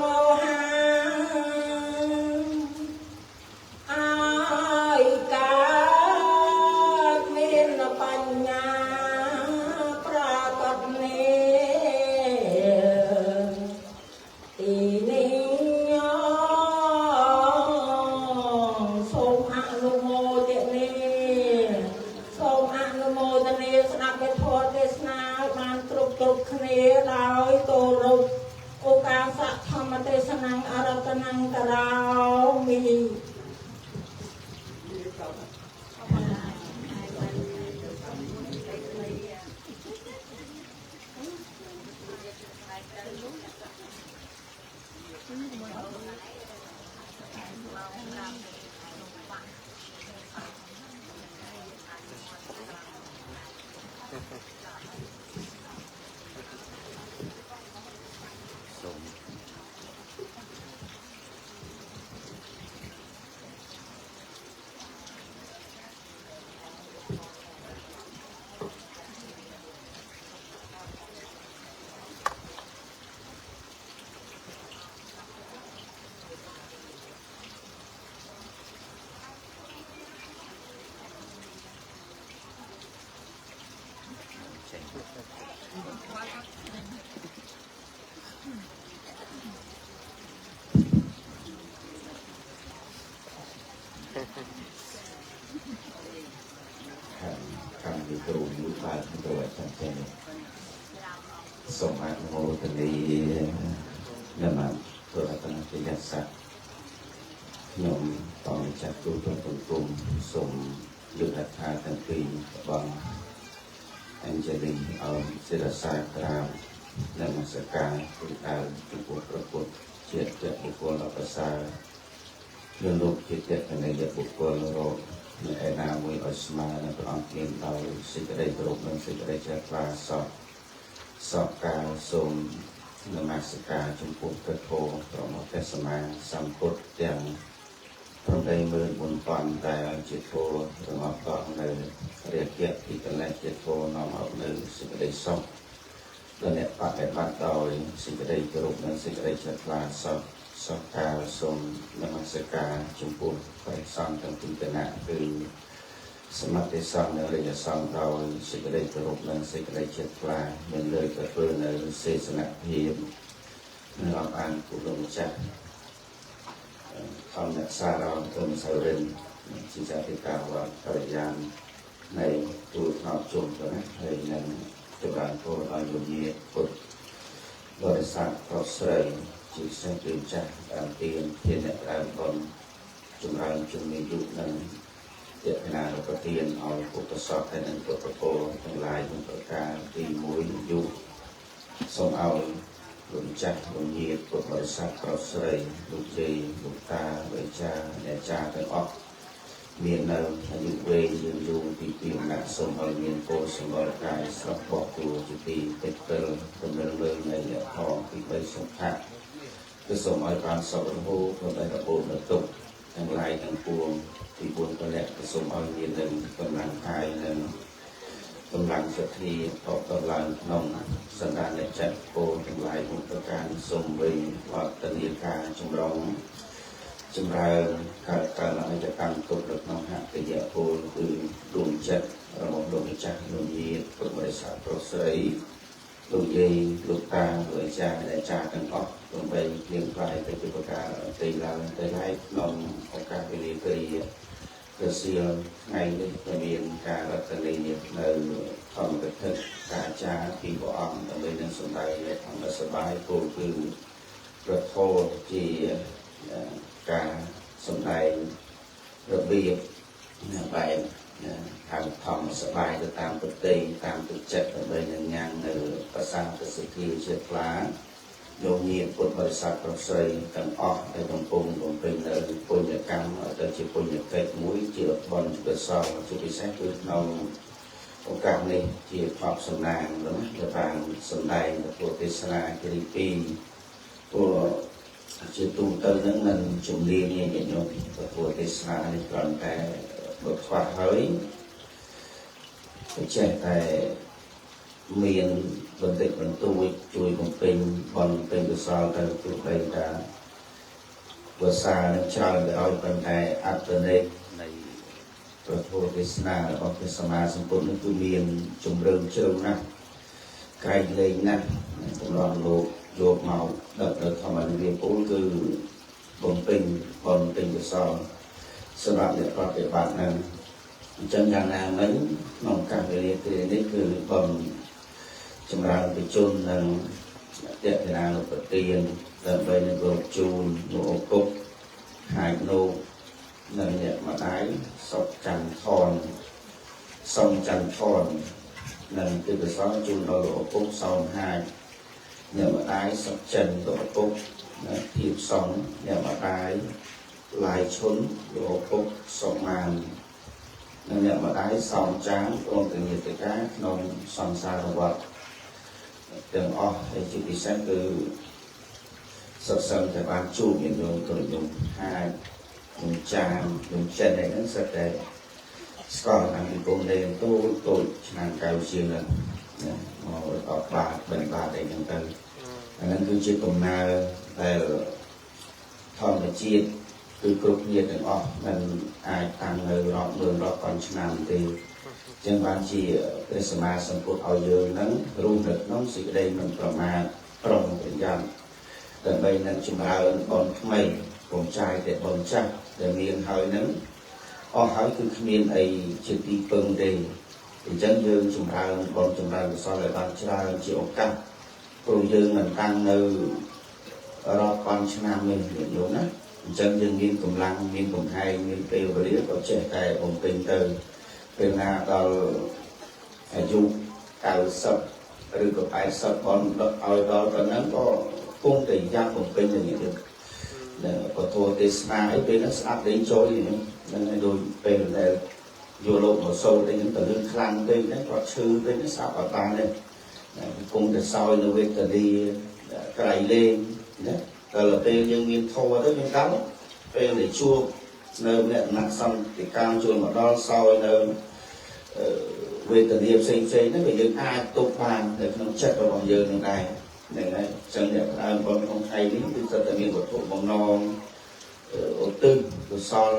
មោហាអើយកើតមានបញ្ញាប្រកបនេះទីនេះសូមអនុមោទនាសូមអនុមោទនាស្ដាប់វិធមទេសនាឲ្យបានគ្រប់គ្រប់គ្នាដោយគោរពឱកាសធម្មទេសនាអរតនង្គរោមិ សូមចេញ ខាងកម្មវិគ្រូមួយបាទគ្រូអចារ្យចេញសូមអនុមោទនានមស្ការរតនជយស័កខ្ញុំតម្ចាស់ទូទៅសង្គមសូមយុទ្ធថាទាំងពីរបងអញ្ជលីអោសិរសាក្រាបនមស្ការគុណដើមចំពោះព្រះពុទ្ធជាតិបុគ្គលដ៏ប្រសើរនិងលោកជាតកណីយបុគ្គលរកនៅឯណាមួយឲ្យស្មើនឹងព្រះអង្គមានដោយសេចក្តីគោរពនិងសេចក្តីជ្រះថ្លាសពសពកាលសូមនមស្ការចំពោះព្រះធម៌ប្រមព្រះសម្មាសម្ពុទ្ធទាំង84000ដែលជាធម៌របស់កងនៅរាជៈទីកលៈជាធម៌នាំមកនៅសេចក្តីសុខដល់អ្នកបដិបត្តិដោយសេចក្តីគោរពនិងសេចក្តីជ្រះថ្លាសពសពកាលសូមនមស្ការចំពោះព្រះសង្ឃទាំងពីរគណៈគឺសមត្ថសង្ឃនិងរិយសង្ឃដោយសេចក្តីគោរពនិងសេចក្តីជ្រះថ្លាមានលើកធ្វើនៅសេសនភាពនិងអបអានគុណម្ចាស់ធម្មសារោទុំសរិនជាចាតិកាវត្តបរិយាននៃទូលថ្នោតជុំទៅណាហើយនឹងចម្រើនពរដល់លោកញាតិពុទ្ធបរិស័ទប្រុសស្រីជាពិសេសគឺចាស់តាមទានធានអ្នកដើមបុណ្យចម្រើនជំនាញយុនឹងយតនាប្រទានឲ្យពុទ្ធសពហើយនិងពុទ្ធពលទាំងឡាយក្នុងប្រការទី1យុសូមឲ្យលោកម្ចាស់លោកញាតិពុទ្ធបរិស័ទប្រុសស្រីលោកយាយលោកតាលោកអាចារ្យអ្នកអាចារ្យទាំងអស់មាននៅអាយុវែងយឺនយូរទីពីអំណាចសូមឲ្យមានពលសម្បត្តិកាយស្រស់បោះតួជាទីពេចពិលរមិលលើនៃអ្នកផងទី3សុខៈគឺសូមឲ្យបានសុខរហូតដល់របូតនៅទុកទាំងឡាយទាំងពួងទី4កលៈគឺសូមឲ្យមាននឹងកម្លាំងកាយនិងកម្លាំងសទ្ធាតបតឡើងក្នុងសន្តានចិត្តពោលទាំងឡាយមុខប្រការសូមវិញវត្តនាការចម្រុងចម្រើនកើតកើតឡើងទៅកម្មទុកនៅក្នុងហតិយពលគឺដួងចិត្តរបស់លោកម្ចាស់លោកញាតិពុទ្ធបរិស័ទប្រុសស្រីលោកយាយលោកតាលោកអាចារ្យអ្នកអាចារ្យទាំងអស់ដើម្បីភ្លៀងផ្លាយទៅជាប្រការទីឡើងទៅហើយក្នុងឱកាសវេលាគ្រារសៀលថ្ងៃនេះក៏មានការរតនានៅធម្មកថាការចារពីព្រះអង្គដើម្បីនឹងសម្ដែងនៅធម្មសបាយពោលគឺព្រះធម៌ជាការសម្ដែងរបៀបបែបខាងធម្មសបាយទៅតាមប្រតិតាមទឹកចិត្តដើម្បីនឹងញ៉ាំងនៅប្រសាទសទ្ធាជាថ្លាលោកញាតិពុទ្ធបរិស័ទប្រុសស្រីទាំងអស់ដែលកំពុងបំពេញនៅពុញ្ញកម្មទៅជាពុញ្ញកិច្ចមួយជាបុណ្យកុសលជាពិសេសគឺក្នុងឱកាសនេះជាភពសំណាងណាដែលបានសម្ដែងពុទ្ធទេសនាគិរី2ព្រោះជាទូទៅនឹងមិនជំនាញញាតិញោមពុទ្ធទេសនានេះគ្រាន់តែបើខ្វះហើយចេះតែមាន បន្តិចបន្តួចជួយបំពេញបុណ្យពេញកុសលទៅទោះបីថាវស្សានឹងច្រើនទៅឲ្យប៉ុន្តែអត្តន័យនៃព្រះធម៌ទេសនារបស់ព្រះសម្មាសម្ពុទ្ធនេះគឺមានជំរឿនជ្រៅណាស់ក្រែងលែងណាស់កំឡងលោកយកមកដឹកទៅធម្មនិយាពលគឺបំពេញបុណ្យពេញកុសលសម្រាប់អ្នកប្រតិបត្តិនឹងអញ្ចឹងយ៉ាងណាមិញក្នុងកាលវេលាគ្រានេះគឺបុណ្យចម្រើនបជននិងតេនានុប្រទានដើម្បីនឹងគោរពជូនលោកឪពុកហាយលោកនិងអ្នកម្ដាយសុកចន្ទថនសុំចន្ទថននិងទិកសលជូនដល់លោកឪពុកសោមហាយអ្នកម្ដាយសុកចិនលោកឪពុកធៀបសំអ្នកម្ដាយឡាយឈុនលោកឪពុកសុមាននិងអ្នកម្ដាយសោមចាងព្រមទាំងញាតិកាក្នុងសង្សារវដ្តទាំងអស់ហើយជាពិសេសគឺសុទ្ធសឹងតែបានជួបញាតិញោមទុនញោមហាយញោមចាមញោមចិនអីហ្នឹងសិតតែស្គាល់តាំងពីកូនលេងតូចតូចឆ្នាំកៅជាងហ្នឹងមកអត់បាទបិណ្ឌបាតអីហ្នឹងទៅអាហ្នឹងគឺជាកំណើដែលធម្មជាតិគឺគ្រប់គ្នាទាំងអស់មិនអាចតាំងនៅរាប់ម៉ឺនរាប់ពាន់ឆ្នាំទេចឹងបានជាព្រះសម្មាសម្ពុទ្ធឲ្យយើងនឹងរស់នៅក្នុងសេចក្តីមិនប្រមាទប្រុងប្រយ័ត្នដើម្បីនឹងចម្រើនបុណ្យថ្មីកុំចាយតែបុណ្យចាស់ដែលមានហើយនឹងអស់ហើយគឺគ្មានអីជាទីពឹងទេអញ្ចឹងយើងចម្រើនបុណ្យចម្រើនកុសលឲ្យបានច្រើនជាឱកាសព្រោះយើងមិនតាំងនៅរាប់ពាន់ឆ្នាំទេញាតិញោមណាអញ្ចឹងយើងមានកម្លាំងមានកំហែងមានពេលវេលាក៏ចេះតែបំពេញទៅពេលណាដល់អាយុ90ឬក៏80បុណ្យឲ្យដល់ប៉ុណ្ណឹងក៏គង់តែយ៉ាប់បំពេញទៅនេះទៀតពធទេសនាអីពេលហ្នឹងស្ដាប់លេងចូលហ្នឹងហើយដូចពេលដែលយកលោកមកសូត្រអីហ្នឹងទៅលឺខ្លាំងពេកហ្នឹងគាត់ឈឺពេកហ្នឹងស្ដាប់អត់បានទេគង់តែសោយនៅវេទនាក្រៃលែងណាដល់ពេលយើងមានធម៌ទៅយើងដល់ពេលដែលជួបនៅអ្នកណាសន្តិកម្មជួលមកដល់សោយនៅវេទនាផ្សេងផ្សេងហ្នឹងក៏យើងអាចទប់បាននៅក្នុងចិត្តរបស់យើងនឹងដែរហ្នឹងហើយអញ្ចឹងអ្នកដើមបុណ្យក្នុងថ្ងៃនេះគឺសិតតែមានវត្ថុបំណងឧទ្ទិសកុសល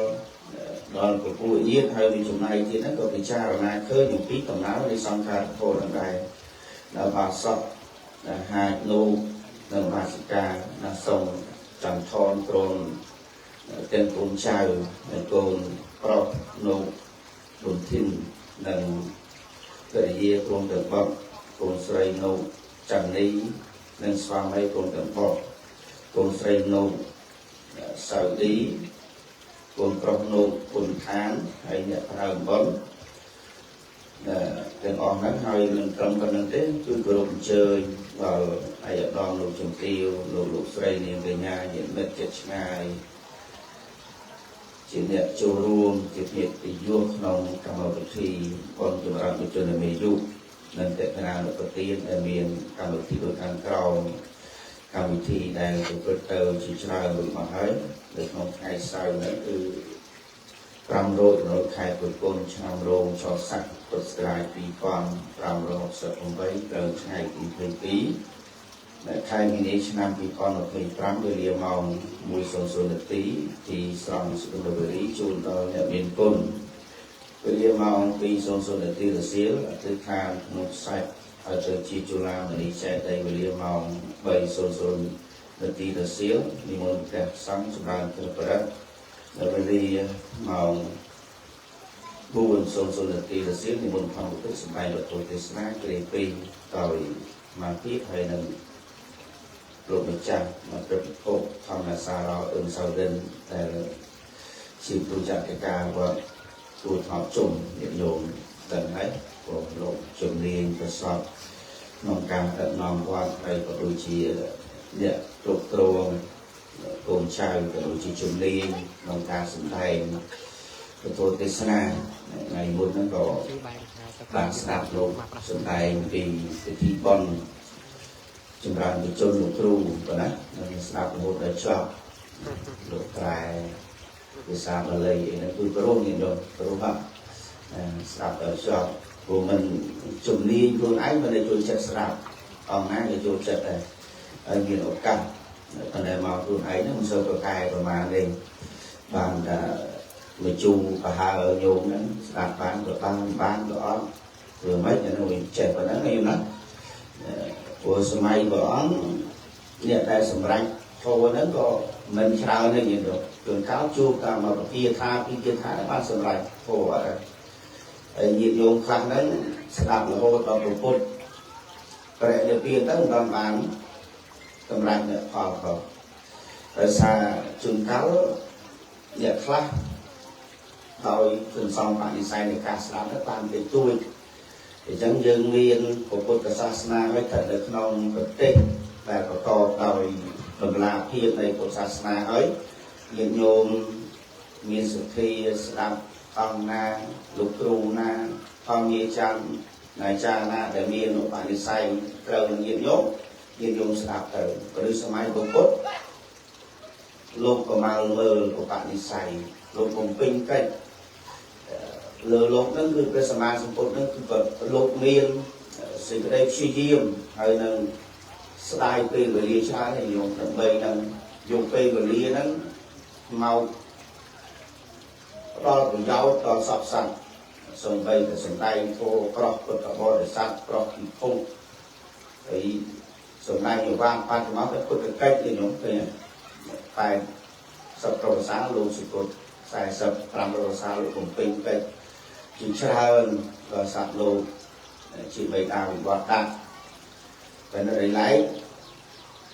ដល់ពពុញាតហើយមានចំណែកទៀតហ្នឹងក៏ពិចារណាឃើញអំពីដំណើរនៃសង្ខារធម៌ហ្នឹងដែរដល់បាសកហាចលោកនិងបាសិកាណាសុំចន្ទថនក្រុមទាំងកូនចៅនិងកូនប្រុសលោកបុនធីននិងភរិយាព្រមទាំងបុត្រកូនស្រីលោកចន្ទនីនិងស្វាមីព្រមទាំងបុត្រកូនស្រីលោកសៅឌីកូនប្រុសលោកគុណឋានហើយអ្នកប្រើអំបិលទាំងអស់ហ្នឹងហើយនឹងត្រឹមប៉ុណ្្នឹងទេគឺគោរពអញ្ជើញដល់ឯកឧត្តមលោកជំទាវលោកលោកស្រីនាងកញ្ញាញាតិមិត្តជិតឆ្ងាយជាអ្នកចូលរួមជាភ្នាក់កិត្តិយសក្នុងកម្មវិធីបុណ្យចម្រើនបជនមេយុនិងតេនានុប្រទានដែលមានកម្មវិធីដូចខាងក្រោមកម្មវិធីដែលប្រព្រឹត្តទៅជាច្រើនរួចមកហើយនៅក្នុងថ្ងៃសៅរ៍នេះគឺ5រោចនៅខែពុជឆ្នាំរោងចស័កពុទ្ធសករាជ2568ត្រូវថ្ងៃទី22នៅខែមីនាឆ្នាំ2025វេលាម៉ោង 1:00 នាទីទីស្រង់សុគន្ធវេរីជូនដល់អ្នកមានគុណវេលាម៉ោង 2:00 នាទីរសៀលអធិដ្ឋានក្នុងខ្សែឲ្យទៅជាជលាមនីចេតីវេលាម៉ោង 3:00 នាទីរសៀលនិមន្តព្រះសង្ឃចម្រើនព្រះបរិត្តនៅវេលាម៉ោង 4:00 នាទីរសៀលនិមន្តផងពុទ្ធសម្ដែងវត្ថុទេសនាគ្រា2ដោយសមាធិហើយនឹងលោកម្ចាស់មកព្រឹកភពធម្មសារោអឹងសៅរិនដែលជាគ្រូចក្រការវត្តទូថប់ជុំញាតិញោមដឹងហើយព្រោះលោកជំនាញប្រសពក្នុងការដឹកនាំវត្តហើយក៏ដូចជាអ្នកគ្រប់គ្រងកូនចៅក៏ដូចជាជំនាញក្នុងការសម្ដែងពធទេសនាថ្ងៃមុនហ្នឹងក៏បានស្ដាប់លោកសម្ដែងពីពិធីបុណ្យចម្រើនបជនលោកគ្រូប៉ុណ្ណានឹងស្ដាប់រហូតដល់ចប់លោកប្រែភាសាបាលីអីហ្នឹងគឺព្រមញាតិញោមព្រមហ្នឹងស្ដាប់ដល់ចប់ព្រោះមិនជំនាញខ្លួនឯងមិនได้ជួយចិត្តស្ដាប់ អង្គណាក៏ចូលចិត្តដែរហើយមានឱកាសប៉ុន្តែមកខ្លួនឯងហ្នឹងមិនសូវប្រកែប្រមាណទេបានតែមកជូប្រហើញោមហ្នឹងស្ដាប់បានក៏បានបានក៏អត់ធ្វើម៉េចអានោះវាចេះប៉ុណ្ណឹងឯងណាព្រោះសម័យព្រះអង្គអ្នកដែលសម្រេចធម៌ហ្នឹងក៏មិនច្រើនទេញាតិញោមជួនកាលជួបតាមមកពគាថាពីគាថាបានសម្រេចធម៌អត់ហើយញាតិញោមខ្លះហ្នឹងស្ដាប់រហូតដល់ពុទ្ធព្រះនិព្វានទៅមិនបានសម្រេចអ្នកផលផងដោយសារជួនកាលអ្នកខ្លះដោយសន្សំបនិស័យនៃការស្ដាប់ទៅបានតិចតួចអញ្ចឹងយើងមានពុទ្ធសាសនាហើយស្ថិតនៅក្នុងប្រទេសដែលប្រកបដោយតម្លាភាពនៃពុទ្ធសាសនាហើយញាតិញោមមានសទ្ធាស្ដាប់អង្គណាលោកគ្រូណាអង្គញាច័ន្ទណាចារណាដែលមានឧបនិស្ស័យត្រូវនឹងញាតិញោមញាតិញោមស្ដាប់ទៅឬសម័យពុទ្ធលោកក៏មកមើលឧបនិស្ស័យលោកបំពេញកិច្ចលើលោកហ្នឹងគឺព្រះសម្មាសម្ពុទ្ធហ្នឹងគឺលោកមានសេចក្តីព្យាយាមហើយនឹងស្ដាយពេលវេលាច្រើនហើយញោមដើម្បីនឹងយកពេលវេលាហ្នឹងមកផ្ដល់ប្រយោជន៍ដល់សព្វសត្វសូម្បីតែសម្ដែងធម៌ប្រោះពុទ្ធបរិស័ទប្រោះភិក្ខុហើយសម្ដែងយវានបច្ចុប្បន្នទៅពុទ្ធកិច្ចញោមឃើញ80ប្រវសាលោកសុគត45ប្រវសាលោកបំពេញកិច្ចជាច្រើនដល់សត្វលោកជាបិតាវិវត្តដាក់តែនៅឡែក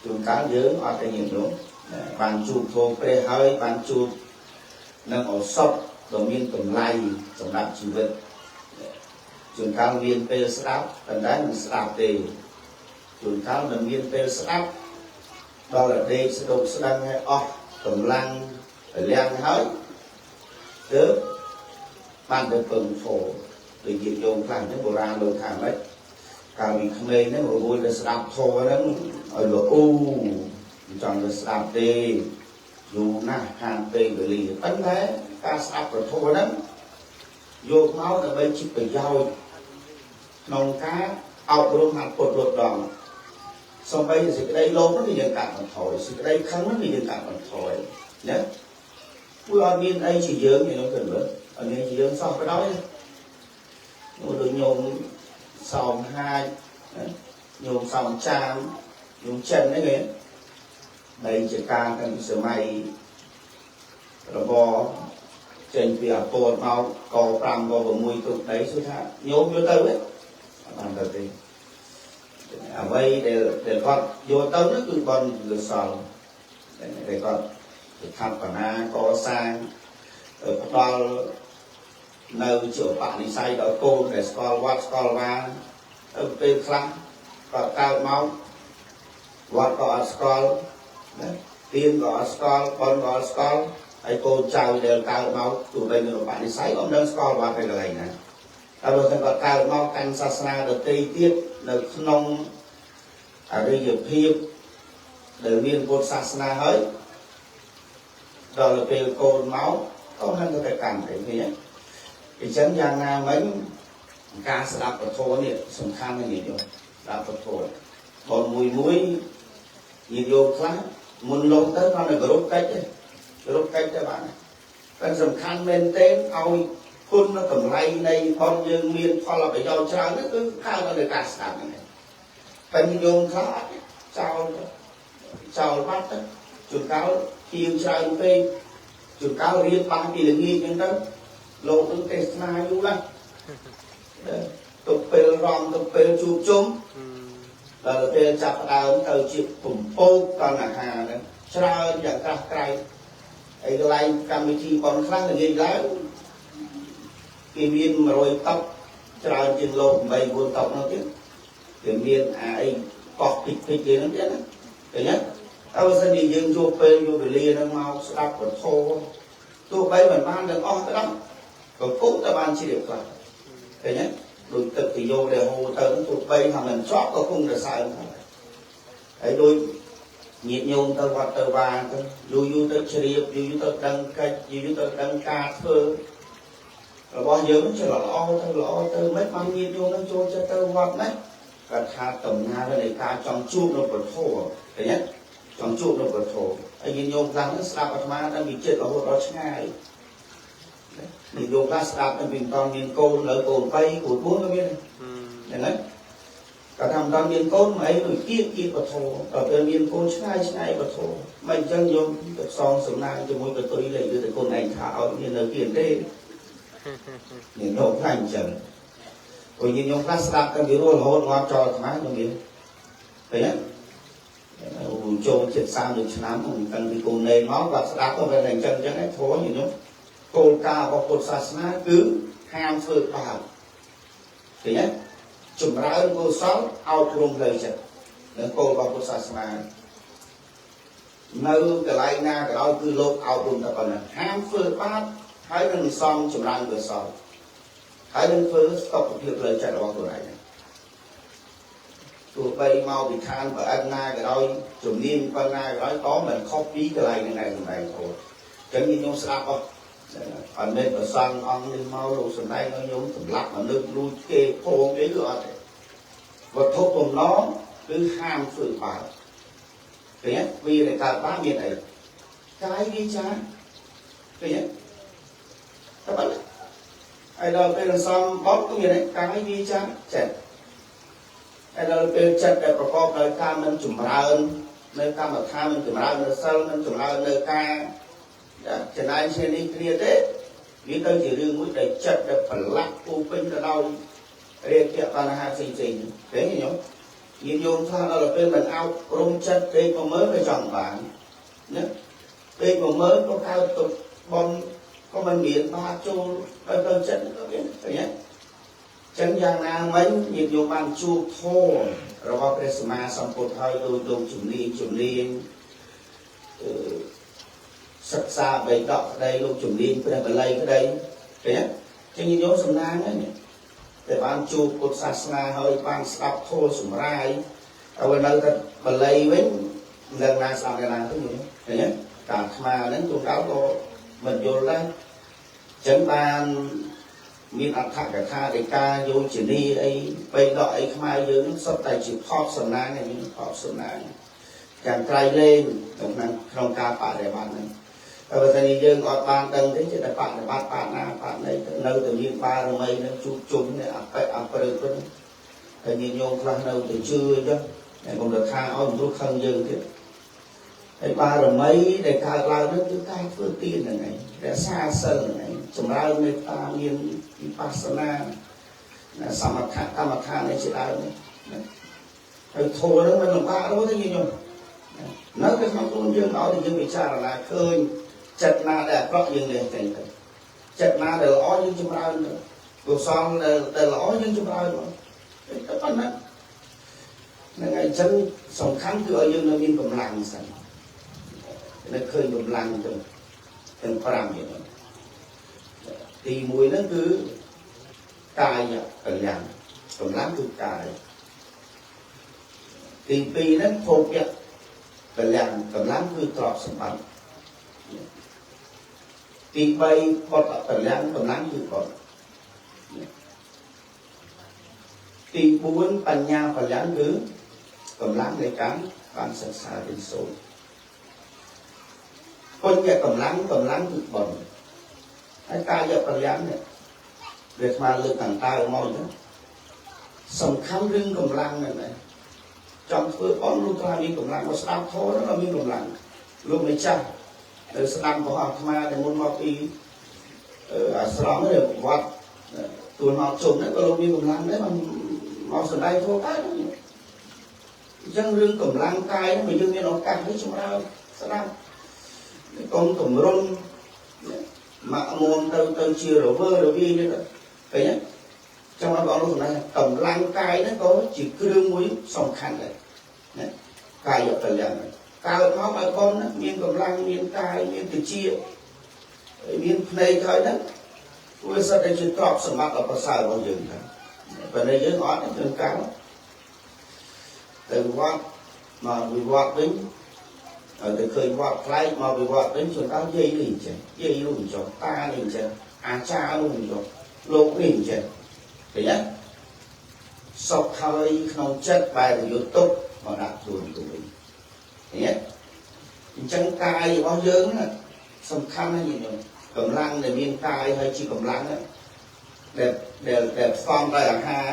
ជួនកាលយើងអត់ទេញាតិញោមបានជួបធម៌ព្រះហើយបានជួបនឹងឱសថដ៏មានតម្លៃសម្រាប់ជីវិតជួនកាលមានពេលស្ដាប់ប៉ុន្តែមិនស្ដាប់ទេជួនកាលមិនមានពេលស្ដាប់ដល់តែដេកស្ដុកស្ដឹងឲ្យអស់កម្លាំងលៀងហើយទើបបានទៅពឹងធម៌ដូចញាតិញោមខ្លះហ្នឹងបុរាណលោកថាម៉េចកាលពីក្មេងហ្នឹងរវល់ទៅស្ដាប់ធម៌ហ្នឹងឲ្យល្អូមិនចង់ទៅស្ដាប់ទេយូរណាស់ខានពេលវេលាប៉ុន្តែការស្ដាប់ប្រធមហ្នឹងយកមកដើម្បីជាប្រយោជន៍ក្នុងការអប់រំហាត់ពុតលត់ដងសំបីសេចក្តីលោភហ្នឹងវាយើងកាត់បន្ថយសេចក្តីខឹងហ្នឹងវាយើងកាត់បន្ថយណាព្រោះអត់មានអីជាយើងទេនោះគិតមើលអត់មានជាយើងសោះក៏ដោយនោះដូចញោមសោមហាចញោមសោមចាមញោមចិនហ្នឹងឯងដីជាការតាំងពីសម័យរបរចេញពីអាពតមកក5ក6ទុកដីសួរថាញោមយកទៅទេអត់បានទៅទេអ្វីដែលគាត់យកទៅនោះគឺបុណ្យកុសលដែលគាត់ស្ថាបនាកសាងផ្ដល់នៅជាឧបនិស្ស័យដល់កូនដែលស្គាល់វត្តស្គាល់វាទៅពេលខ្លះគាត់កើតមកវត្តក៏អត់ស្គាល់ណាទៀនក៏អត់ស្គាល់បុណ្យក៏អត់ស្គាល់ហើយកូនចៅដែលកើតមកទោះបីមានឧបនិស្ស័យក៏មិនដឹងស្គាល់វត្តទៅកន្លែងណាតែបើសិនគាត់កើតមកកាន់សាសនាដទៃទៀតនៅក្នុងអរិយភាពដែលមានពុទ្ធសាសនាហើយដល់ពេលកូនមកក៏មិនទៅកាន់ទេឃើញទេអញ្ចឹងយ៉ាងណាមិញការស្ដាប់ពធនេះសំខាន់ណាស់ញាតិញោមស្ដាប់ពធបងមួយមួយញាតិញោមខ្លះមុនលោកទៅគាត់នៅគោរពកិច្ចទេគោរពកិច្ចទៅបានតែសំខាន់មែនទែនឲ្យគុណតម្លៃនៃបុណ្យយើងមានផលប្រយោជន៍ច្រើននោះគឺកើតនៅការស្ដាប់ហ្នឹងឯងតែញោមខ្លះអត់ចោលចោលបាត់ទៅជួនកាលជាងច្រើនពេកជួនកាលរៀនបានពីល្ងាចអញ្ចឹងទៅលោកនឹងទេសនាយូរណាស់ទុកពេលរំទុកពេលជួបជុំដល់ពេលចាប់ផ្ដើមទៅជាពំពោកតណ្ហាហ្នឹងច្រើនយ៉ាងក្រាស់ក្រែងហើយកន្លែងកម្មវិធីប៉ុនខ្លះល្ងាចឡើងគេមាន100តុកច្រើនជាងលោក8 9តុកនោះទៀតគេមានអាអីកោះពិចពិចគេហ្នឹងទៀតណាឃើញទេតែបើសិនជាយើងយកពេលយកវេលាហ្នឹងមកស្ដាប់ពធទោះបីមិនបានទាំងអស់ក៏ដោយក៏គង់តែបានជ្រាបខ្លះឃើញទេដូចទឹកទៅយកដែលហូរទៅទោះបីថាមិនជាប់ក៏គង់តែសើមហើយដូចញាតិញោមទៅវត្តទៅវាទៅយូរយូរទៅជ្រាបយូរយូរទៅដឹងកិច្ចយូរយូរទៅដឹងការធ្វើរបស់យើងច្រល្អទៅល្អទៅមិនបានញាតិញោមនឹងចូលចិត្តទៅវត្តណា គាត់ថាដំណើរនៃការចង់ជួបនៅព្រះធម៌ឃើញទេចង់ជួបនៅព្រះធម៌ហើយញាតិញោមខ្លះហ្នឹងស្ដាប់អាត្មាតាំងពីចិត្តរហូតដល់ឆ្ងាយញាតិញោមខ្លះស្ដាប់តាំងពីមិនតមានកូននៅកូន3កូន4ក៏មានហ្នឹងហើយគាត់ថាមិនដល់មានកូនមកអីដូចគៀកគៀកពធដល់ពេលមានកូនឆ្ងាយឆ្ងាយពធមិនអញ្ចឹងញោមទៅផ្សងសំណាងជាមួយកតុយលេខឬតែកូនឯងថាឲ្យមាននៅគៀនទេញាតិញោមខ្លះអញ្ចឹងព្រោះញាតិញោមខ្លះស្ដាប់តាំងពីរស់រហូតងាប់ចោលអាត្មាខ្ញុំមានឃើញទេចូលចិត្ត30ឆ្នាំតាំងពីកូនឯងមកគាត់ស្ដាប់ទៅវាតែអញ្ចឹងអញ្ចឹងឯងធម៌ញាតិញោមគោលការណ៍របស់ពុទ្ធសាសនាគឺហាមធ្វើបាបឃើញទេចម្រើនកុសលឲ្យព្រមផ្លូវចិត្តនឹងគោលរបស់ពុទ្ធសាសនានៅកន្លែងណាក៏ដោយគឺលោកអប់រំតែប៉ុណ្ណឹងហាមធ្វើបាបហើយនឹងសំចម្រើនកុសលហើយនឹងធ្វើស្តុកភាពផ្លូវចិត្តរបស់ខ្លួនឯងទោះបីមកពីឋានប្រអិនណាក៏ដោយជំនាញប៉ុណ្ណាក៏ដោយក៏មិនខុសពីកន្លែងហ្នឹងដែរសម្ដែងធម៌អញ្ចឹងខ្ញុំស្ដាប់អស់អត់មែនប្រសង់អង្គនេះមកលោកសម្ដែងឲ្យខ្ញុំសម្លាប់មនុស្សលួចគេផងអីគឺអត់ទេវត្ថុបំណងគឺហាមធ្វើបាបឃើញទេវាដែលកើតបាបមានអីកាយវាចាឃើញទេតែប៉ុណ្ណឹងហើយដល់ពេលសំបុត្រក៏មានអីកាយវាចាចិត្តហើយដល់ពេលចិត្តដែលប្រកបដោយការមិនចម្រើននៅកម្មដ្ឋានមិនចម្រើននៅសិលមិនចម្រើននៅការចំណែកជានេះគ្នាទេវាទៅជារឿងមួយដែលចិត្តដែលប្រឡាក់ពូពេញទៅដោយរាគៈបញ្ហាផ្សេងៗទេញោមញាតិញោមខ្លះដល់ពេលមិនអោបរំចិត្តពេកមកមើលក៏ចង់បានណាពេកមកមើលក៏កើតទុកបំក៏មិនមានបាចូលដល់ទៅចិត្តក៏មានឃើញទេចឹងយ៉ាងណាមិញញាតិញោមបានជួបធម៌របស់ព្រះសម្មាសម្ពុទ្ធហើយដោយលោកជំនាញសិក្សាបៃដកក្តីលោកជំនាញព្រះបាលីក្តីឃើញទេចឹងញាតិញោមសំណាងហ្នឹងតែបានជួបពុទ្ធសាសនាហើយបានស្ដាប់ធម៌សម្រាយហើយនៅតែបាលីវិញមិនដឹងណាស្ដាប់យ៉ាងណាទៅឃើញទេតាអាត្មាហ្នឹងជួនកាលក៏មិនយល់ដែរចឹងបានមានអត្ថកថាដីកាយោជនីអីបៃដកអីខ្មែរយើងសុទ្ធតែជាផបសំណាងឯងផបសំណាងចាំក្រៃលែងក្នុងការបរិបត្តិហ្នឹងតែបើសិនជាយើងអត់បានដឹងទេចេះតែបរិបត្តិបាណាបាណីនៅតែមានបារមីនឹងជួបជុំនេះអបិអព្រឹកទៅហើយញាតិញោមខ្លះនៅតែជឿអញ្ចឹងតែកុំទៅថាឲ្យមនុស្សខឹងយើងទៀតហើយបារមីដែលកើតឡើងនោះគឺការធ្វើទានហ្នឹងឯងរក្សាសិលហ្នឹងឯងចម្រើនមេត្តាមានវិបស្សនាសមថៈកម្មដ្ឋាននេះជាដើមនេះហើយធម៌ហ្នឹងមិនលំបាករទេញាតិញោមនៅតែក្នុងខ្លួនយើងឲ្យតែយើងពិចារណាឃើញចិត្តណាដែលអាក្រក់យើងលះចេញទៅចិត្តណាដែលល្អយើងចម្រើនទៅកុសលដែលល្អយើងចម្រើនមកតែប៉ុណ្ណាហ្នឹងហើយអញ្ចឹងសំខាន់គឺឲ្យយើងនៅមានកម្លាំងសិននៅឃើញកម្លាំងទាំង5យ៉ាងទី1ហ្នឹងគឺកាយកម្លាំងកម្លាំងគឺកាយទី2ហ្នឹងភោគៈកម្លាំងកម្លាំងគឺទ្រព្យសម្បត្តិទី3បុត្រកម្លាំងកម្លាំងគឺបុត្រទី4បញ្ញាកម្លាំងគឺកម្លាំងនៃការបានសិក្សារៀនសូត្របញ្ញកម្លាំងកម្លាំងគឺបុណ្យហើយកាយកម្លាំងនេះវាស្មើលើកខាងតើមកអញ្ចឹងសំខាន់រឿងកម្លាំងហ្នឹងដែរចង់ធ្វើបុណ្យលោកថាមានកម្លាំងមកស្ដាប់ធម៌ហ្នឹងមានកម្លាំងលោកម្ចាស់ទៅស្ដាប់របស់អាត្មាដែលមុនមកពីអាស្រមនេះវត្តទួលមកជុំហ្នឹងក៏លោកមានកម្លាំងដែរមកសម្ដែងធម៌កើតអញ្ចឹងរឿងកម្លាំងកាយហ្នឹងបើយើងមានឱកាសនេះចម្រើនស្ដាប់កុំតម្រុំម៉ាក់មុំទៅជារវើរវាយនេះឃើញទេចង់ឲ្យបងលោកសម្ដែងកម្លាំងកាយហ្នឹងក៏ជាគ្រឿងមួយសំខាន់ដែរណាកាយកម្លាំងកើតមកឲ្យបងណាមានកម្លាំងមានកាយមានតិចមានភ្នែកហើយហ្នឹងវាសុទ្ធតែជាទ្រព្យសម្បត្តិដ៏ប្រសើររបស់យើងដែរប៉ុន្តែយើងអត់ទេយើងកើតទៅវត្តមកវិវត្តវិញឲ្យទៅឃើញវត្តប្លែកមកវិវត្តវិញជួនកាលយាយនេះអញ្ចឹងយាយនោះអញ្ចឹងតានេះអញ្ចឹងអាចារ្យនោះអញ្ចឹងលោកនេះអញ្ចឹងឃើញទេ សុខហើយក្នុងចិត្តបែរទៅយកទុកមកដាក់ខ្លួនទៅវិញឃើញទេអញ្ចឹងកាយរបស់យើងសំខាន់ណាស់ញាតិញោមកម្លាំងដែលមានកាយហើយជាកម្លាំងដែលដែលដែលផ្សំដោយអាហារ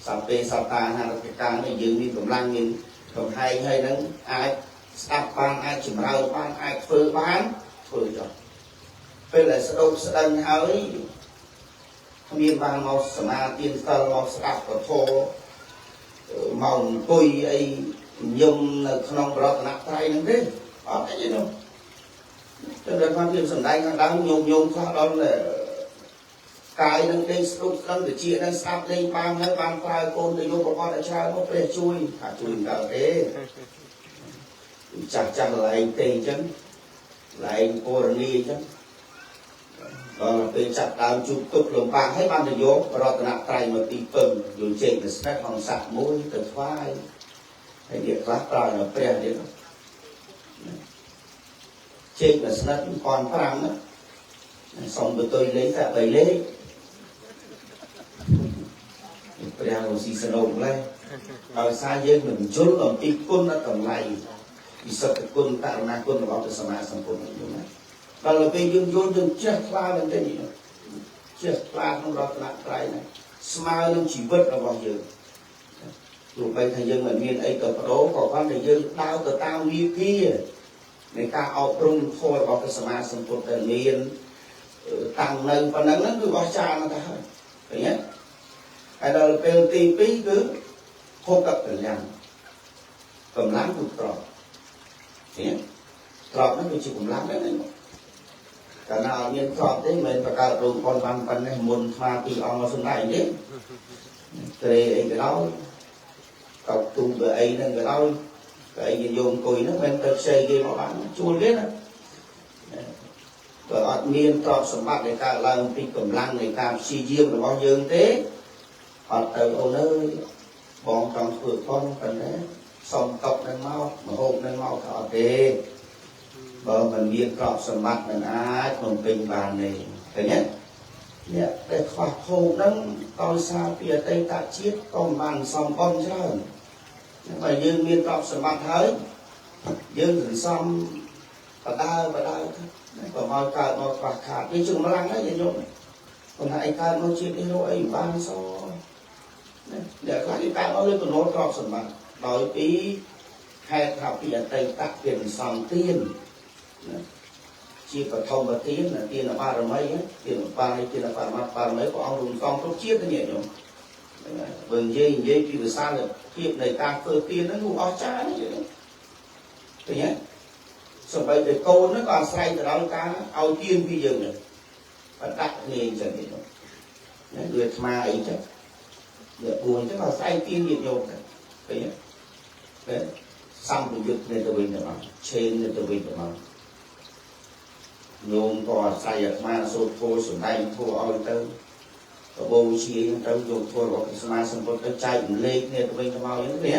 សពេសតាអាហារកានេះយើងមានកម្លាំងមានកំហែងហើយនឹងអាចស្ដាប់បានអាចចម្រើនបានអាចធ្វើបានធ្វើចុះពេលដែលស្ដោកស្ដឹងហើយគ្មានបានមកសមាទានសិលមកស្ដាប់ពធមកអង្គុយអីញឹមនៅក្នុងរតនត្រ័យហ្នឹងទេអត់ទេនោះចឹងដល់បានវាសំដែងខាងដើមញោមញោមខ្លះដល់កាយនឹងដេកស្រុកស្ដឹងតិចនឹងស្ដាប់លេងបានហើយបានប្រើកូនទៅយកប្រកបឲ្យច្រើនមកព្រះជួយថាជួយមិនដល់ទេចាស់ចាស់ឡែងទេអញ្ចឹងឡែងពរនីអញ្ចឹងដល់ពេលចាប់ដើមជួបទុកលំបាកហើយបានទៅយករតនត្រ័យមកទីពឹងយកចេកទៅស្ដេចហង្សៈមួយទៅថ្វាយហើយវាខ្លះប្រើនៅព្រះទៀតចេកទៅស្ដេច1500ណាសុំបន្ទុយលេខតែ3លេខព្រះលោកស៊ីសណូម្លេះដោយសារយើងមិនយល់អំពីគុណតម្លៃវិសុទ្ធគុណករុណាគុណរបស់ព្រះសម្មាសម្ពុទ្ធនេះណាដល់ពេលយើងយល់យើងចេះថ្លាមែនទេចេះថ្លាក្នុងរតនត្រ័យណាស្មើនឹងជីវិតរបស់យើងទោះបីថាយើងមិនមានអីទៅបដូរក៏ប៉ុន្តែយើងដើរទៅតាមវិធីនៃការអប់រំធម៌របស់ព្រះសម្មាសម្ពុទ្ធដែលមានតាំងនៅប៉ុណ្ណឹងហ្នឹងគឺអស្ចារ្យណាស់ទៅហើយឃើញទេហើយដល់ពេលទី2គឺភោគកម្លាំងកម្លាំងគឺទ្រព្យឃើញទ្រព្យហ្នឹងគឺជាកម្លាំងដែរណាកាលណាអត់មានទ្រព្យទេមិនបង្កើតរោងប៉ុនបានប៉ុណ្ណេះមុនថ្មពីអង្គមកសំដែងទេត្រេអីក៏ដោយកោកទូទៅអីហ្នឹងក៏ដោយក៏អីគេយកអង្គុយហ្នឹងមិនទៅខ្ចីគេមកបានជួលគេណាបើអត់មានទ្រព្យសម្បត្តិដែលកើតឡើងពីកម្លាំងនៃការព្យាយាមរបស់យើងទេអត់ទៅអូនអើយបងចង់ធ្វើប៉ុនប៉ុន្តែសុំតុកនឹងមកមហូបនឹងមកថាអត់ទេបើមិនមានទ្រព្យសម្បត្តិមិនអាចបំពេញបានទេឃើញទេអ្នកដែលខ្វះភោគហ្នឹងដោយសារពីអតីតជាតិក៏មិនបានសំបុនច្រើនបើយើងមានទ្រព្យសម្បត្តិហើយយើងសន្សំបដើបដើទៅបើមកកើតមកខ្វះខាតនេះជាកម្លាំងហើយញាតិញោមប៉ុន្តែឯកើតមកជាតិនេះរកអីបានសណាអ្នកខ្លះគេកើតមកលើកំណត់ទ្រព្យសម្បត្តិដោយពីហេតុថាពីអតីតគេសន្សំទានណាជាបឋមទានទានបារមីទានបារមីទានបរមត្តបារមីព្រះអង្គរំសំគ្រប់ជាតិញាតិញោមបើនិយាយពីវិសាលភាពនៃការធ្វើទានហ្នឹងគឺអស្ចារ្យណាស់ឃើញទេសូម្បីតែកូនហ្នឹងក៏អាស្រ័យទៅដល់ការឲ្យទានពីយើងដែរបើដាក់គ្នាអញ្ចឹងទេណាដូចអាត្មាអីចឹងអ្នកពួនចឹងអាស្រ័យទានញាតិញោមដែរឃើញទេសម្ពយុទ្ធគ្នាទៅវិញទៅមកឆេនទៅវិញទៅមកញោមក៏អាស្រ័យអាត្មាសូត្រធម៌សម្ដែងធម៌ឲ្យទៅបបោជាទៅយកធម៌របស់ព្រះសម្មាសម្ពុទ្ធទៅចែករំលែកគ្នាទៅវិញទៅមកអញ្ចឹងទេ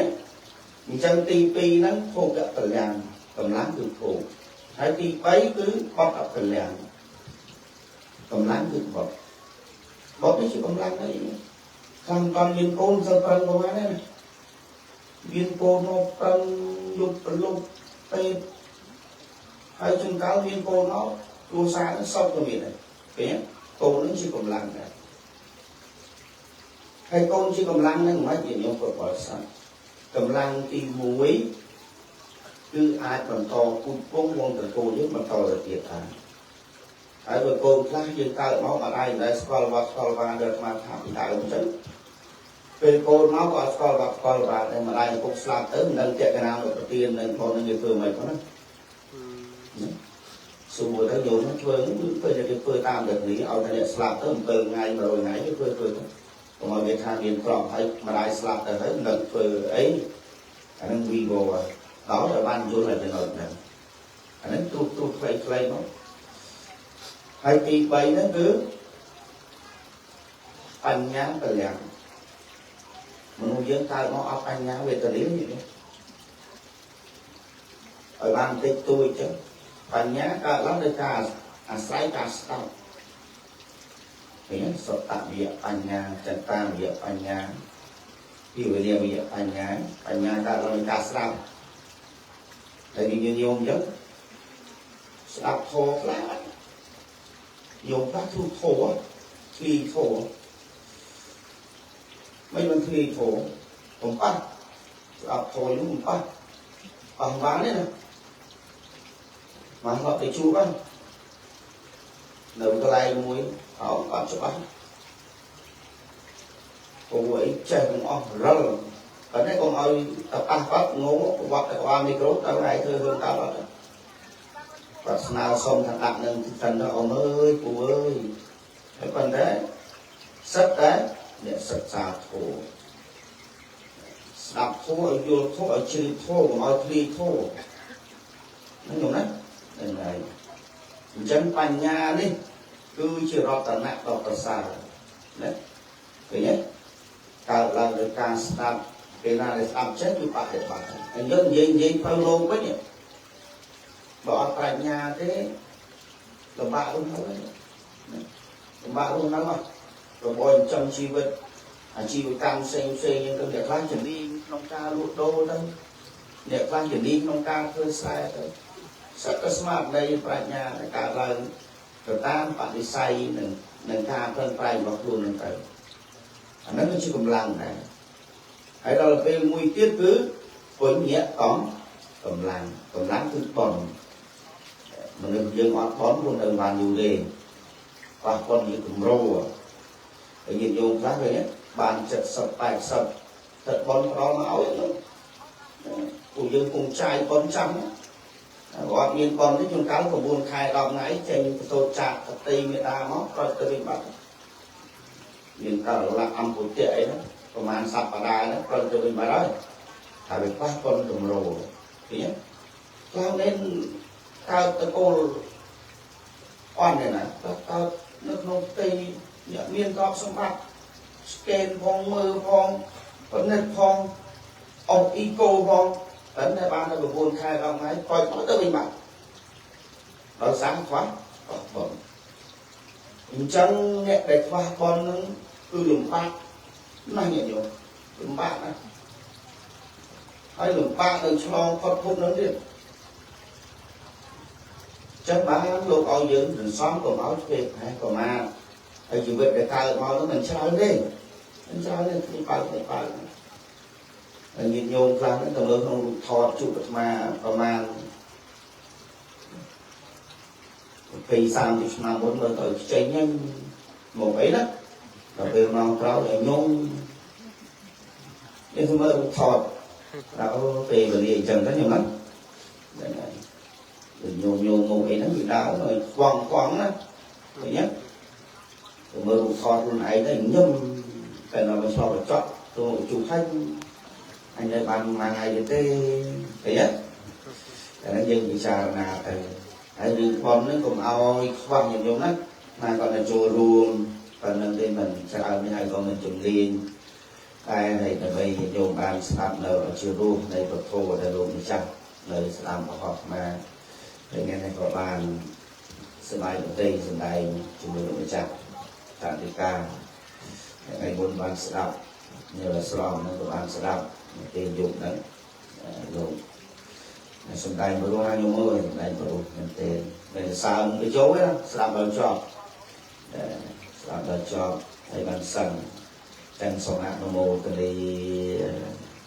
អញ្ចឹងទី2ហ្នឹងភោគកម្លាំងកម្លាំងគឺភោគហើយទី3គឺបត់កម្លាំងកម្លាំងគឺបត់បត់នេះជាកម្លាំងអីខាងដល់មានកូនសិលប្រឹងប្រហែលណាមានកូនមកប្រឹងយប់ប្រលប់ពេកហើយជួនកាលមានកូនមកគ្រួសារនឹងសុខក៏មានដែរឃើញកូននឹងជាកម្លាំងដែរហើយកូនជាកម្លាំងនឹងមិនជាញោមពុទ្ធបរិស័ទកម្លាំងទី1គឺអាចបន្តពូជពងវងត្រកូលយើងបន្តទៅទៀតដែរហើយបើកូនខ្លះយើងកើតមកអត់អាចមិនដែលស្គាល់វត្តស្គាល់វាដល់អាត្មាថាពីដើមអញ្ចឹងពេលកូនមកក៏អត់ស្គាល់វត្តស្គាល់វាដែរម្ដាយឪពុកស្លាប់ទៅមិនដឹងតេកណាមកប្រទាននឹងកូននឹងគេធ្វើមិនផងណាសួរទៅញោមធ្វើគឺពេលគេធ្វើតាមតែនេះឲ្យតែអ្នកស្លាប់ទៅ7ថ្ងៃ100ថ្ងៃគេធ្វើទៅកុំឲ្យវាថាមានក្របហើយម្ដាយស្លាប់ទៅហើយមិនដឹងធ្វើអីអានឹងវីវដល់ឲ្យបានយល់ឲ្យចំណុចហ្នឹងអានឹងទូទូខ្លីៗមកហើយទី3ហ្នឹងគឺបញ្ញាកម្លាំងមនុស្សយើងកើតមកអត់បញ្ញាវេទនានេះឲ្យបានតិចតួចចឹងបញ្ញាកើតឡើងដោយការអាស្រ័យការស្ដាប់ ឃើញសុតវិយបញ្ញាចន្តាវិយបញ្ញាពិវនាវិយបញ្ញាបញ្ញាកើតឡើងការស្ដាប់តែយើងញោមអញ្ចឹងស្ដាប់ធម៌ខ្លះញោមខ្លះធូរធម៌ធ្លីធម៌មិនមិនធ្លីធម៌កំប៉ះស្ដាប់ធម៌នោះកំប៉ះប៉ះបានទេណាមកហត់ទៅជួបហ្នឹងនៅកន្លែងមួយអោអត់ច្បាស់ពូអីចេះទាំងអស់រលប៉ុន្តែកុំឲ្យតប៉ះគាត់ងងវត្តតែក្បាលមីក្រូទៅហើយធ្វើរឿងកើតអត់គាត់ស្នើសុំថាដាក់នឹងសិនទៅអ៊ំអើយពូអើយហើយប៉ុន្តែសិតតែអ្នកសិក្សាធម៌ស្ដាប់ធម៌ឲ្យយល់ធម៌ឲ្យជ្រាបធម៌កុំឲ្យធ្លាយធម៌ហ្នឹងញោមណាហ្នឹងហើយអញ្ចឹងបញ្ញានេះគឺជារតនៈដ៏ប្រសើរណាឃើញទេកើតឡើងដោយការស្ដាប់ពេលណាដែលស្ដាប់ចេះគឺបដិបត្តិហើយយើងនិយាយផ្លូវលោកវិញបើអត់ប្រាជ្ញាទេលំបាករស់នៅលំបាករស់នៅរបរចិញ្ចឹមជីវិតអាជីវកម្មផ្សេងផ្សេងយើងទៅអ្នកខ្លះជំនាញក្នុងការលក់ដូរទៅអ្នកខ្លះជំនាញក្នុងការធ្វើស្រែទៅសិតតែស្មារតីប្រាជ្ញាដែលកើតឡើងទៅតាមបដិស័យនឹងការប្រឹងប្រែងរបស់ខ្លួននឹងទៅអាហ្នឹងគឺជាកម្លាំងដែរហើយដល់ពេលមួយទៀតគឺពុញ្ញកំកម្លាំងកម្លាំងគឺបុណ្យមនុស្សយើងអត់បុណ្យព្រោះនៅបានយូរទេប៉ះបុណ្យជាគម្រោហើយញាតិញោមខ្លះឃើញបាន70 80ទឹកបុណ្យផ្ដល់មកឲ្យហ្នឹងពួកយើងគង់ចាយបុណ្យចាំអត់មានបុណ្យទេជួនកាល9ខែ10ថ្ងៃចេញទៅសូត្រចាកតីមេដាមកក្រោយទៅវិញបាត់មានករលៈអំពុទ្ធៈអីហ្នឹងប្រហែលសប្តាហ៍ហ្នឹងក្រោយទៅវិញបាត់ហើយថាវាប៉ះបុណ្យគម្រោឃើញទេខ្លះនេះកើតតកូលអន់ទេណាកើតនៅក្នុងផ្ទៃអ្នកមានទ្រព្យសម្បត្តិស្កេនផងមើលផងពិនិត្យផងអុកអ៊ីកូផងប៉ុន្តែបានទៅ9ខែ10ថ្ងៃក្រោយទៅវិញបាត់ដោយសារខ្វះបុណ្យអញ្ចឹងអ្នកដែលខ្វះបុណ្យហ្នឹងគឺលំបាកណាស់ញាតិញោមលំបាកណាស់ហើយលំបាកនឹងឆ្លងផុតភពហ្នឹងទៀតចឹងបានលោកឲ្យយើងសន្សំកុំឲ្យធ្វេសប្រហែសប្រមាទហើយជីវិតដែលកើតមកហ្នឹងមិនច្រើនទេមិនច្រើនទេគ្នាបើកគ្នាបើកហើយញាតិញោមខ្លះហ្នឹងទៅមើលក្នុងរូបថតជួបអាត្មាប្រមាណ20 30ឆ្នាំមុនមើលទៅខ្ចីហ្នឹងមកអីណាដល់ពេលមកក្រោយឲ្យញោមនេះមើលរូបថតដល់ពេលវេលាអញ្ចឹងទៅញោមណាហ្នឹងហើយញោមញោមមកអីហ្នឹងវាដើរឲ្យខ្វងខ្វងណាឃើញទេទៅមើលរូបថតខ្លួនឯងទៅញឹមតែដល់មកឆ្លងកញ្ចក់ទៅជួខាញ់អញនៅបានមួយថ្ងៃទេឃើញទេតែយើងពិចារណាទៅហើយរឿងប៉ុនហ្នឹងកុំឲ្យខ្វះញាតិញោមណាណាគាត់ទៅចូលរួមប៉ុណ្្នឹងទេមិនច្រើននេះហើយក៏មិនជំនាញតែហើយដើម្បីញោមបានស្ដាប់នៅជារសនៃពធដែលលោកម្ចាស់នៅស្ដាប់របស់អាត្មាហើយថ្ងៃនេះក៏បានសប្បាយប្រទេសសម្ដែងជាមួយលោកម្ចាស់តាតិកាថ្ងៃមុនបានស្ដាប់នៅស្រង់ហ្នឹងក៏បានស្ដាប់ពេលយប់ហ្នឹងលោកសម្ដែងព្រោះណាញោមអើយសម្ដែងព្រោះមែនទេតែសើមទៅចូលណាស្ដាប់ដល់ចប់ស្ដាប់ដល់ចប់ហើយបានសឹងទាំងសូមអនុមោទនា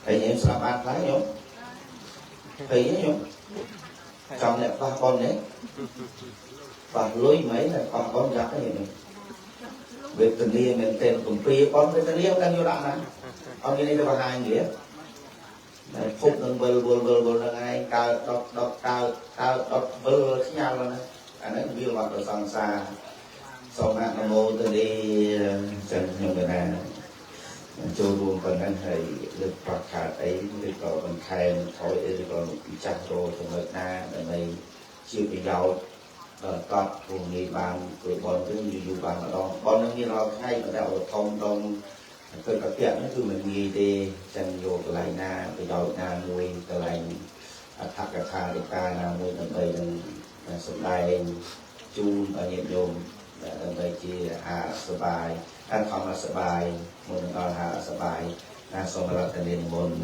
ហើយញោមស្ដាប់បានខ្លះញោមហើយញោមចង់អ្នកប៉ះប៉ុនទេប៉ះលុយមិនតែប៉ះប៉ុនយ៉ាក់ទេនេះវេទនាមែនទេកំព្រាប៉ុនវេទនាមិនដឹងយកដាក់ណាអត់មាននេះទៅបង្ហាញទេតែភពនឹងវិលវិលវិលវិលនឹងឯងកើតដុតដុតកើតកើតដុតវិលខ្ញាល់ណាអាហ្នឹងវាវត្តសង្សារសូមអនុមោទនាចឹងខ្ញុំកណាចូលរួមប៉ុណ្ណឹងហើយលើកប្រខាតអីឬក៏បន្ថែមថយអីឬក៏ពិចាររចំណុចណាដើម្បីជាប្រយោជន៍ដល់កត់ព្រោះងាយបានធ្វើបន់ទៅយូរយូរបានម្ដងបន់នឹងមានរាល់ថ្ងៃប៉ុន្តែឲ្យធំដុំទៅកាពៈហ្នឹងគឺមិនងាយទេចឹងយកកន្លែងណាប្រយោជន៍ណាមួយកន្លែងអដ្ឋកថារិកាណាមួយដើម្បីនឹងសម្ដែងជូនឲ្យញាតិញោម ដើម្បីជាអាហារសបាយអាធម្មសបាយមុននឹងដល់អាហារសបាយណាសូមរតនានិមន្ត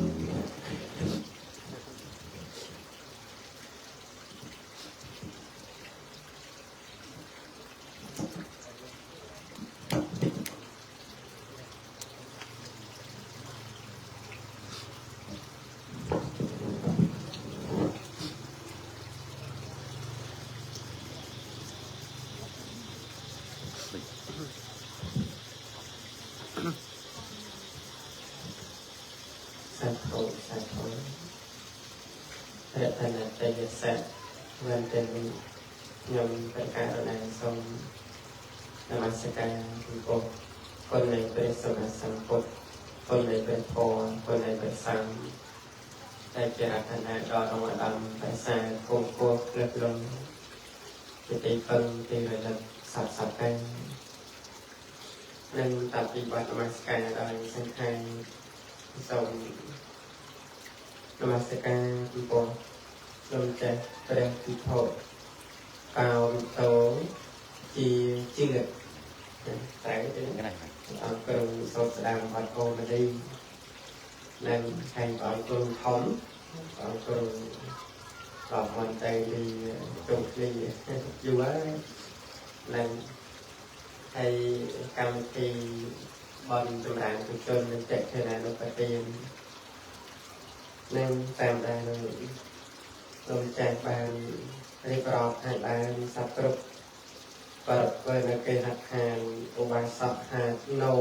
សាធុសាធុរតនតយសៈវន្តាមិខ្ញុំប្រកាសណាសូមនមស្ការចំពោះគុណនៃព្រះសម្មាសម្ពុទ្ធគុណនៃព្រះធម៌គុណនៃព្រះសង្ឃដែលជារតនៈដ៏ឧត្តមប្រសើរគង់គួរក្លឹបលងជាទីពឹងទីរលឹកសពសពកានិងតពីបទនមស្ការដោយសង្ឃាសូមនមស្ការចំពោះលោកម្ចាស់ព្រះភិក្ខុកោវិតោជាជាតិត្រូវទេអង្គគ្រូសូត្រស្ដាំវត្តអូមលីនិងឯងអង្គគ្រូធំអង្គគ្រូដល់មន្ត្រីលីជុំគ្នាយូរហើយនិងហើយកម្មវិធីបន់ចម្រើនទុជននិងតេខេណានុបទាននិងតាមដែលលោកម្ចាស់បានរៀបរាប់ឲ្យបានសពគ្រប់ប្រពើនៅគេហដ្ឋានឧបាសកហាណោ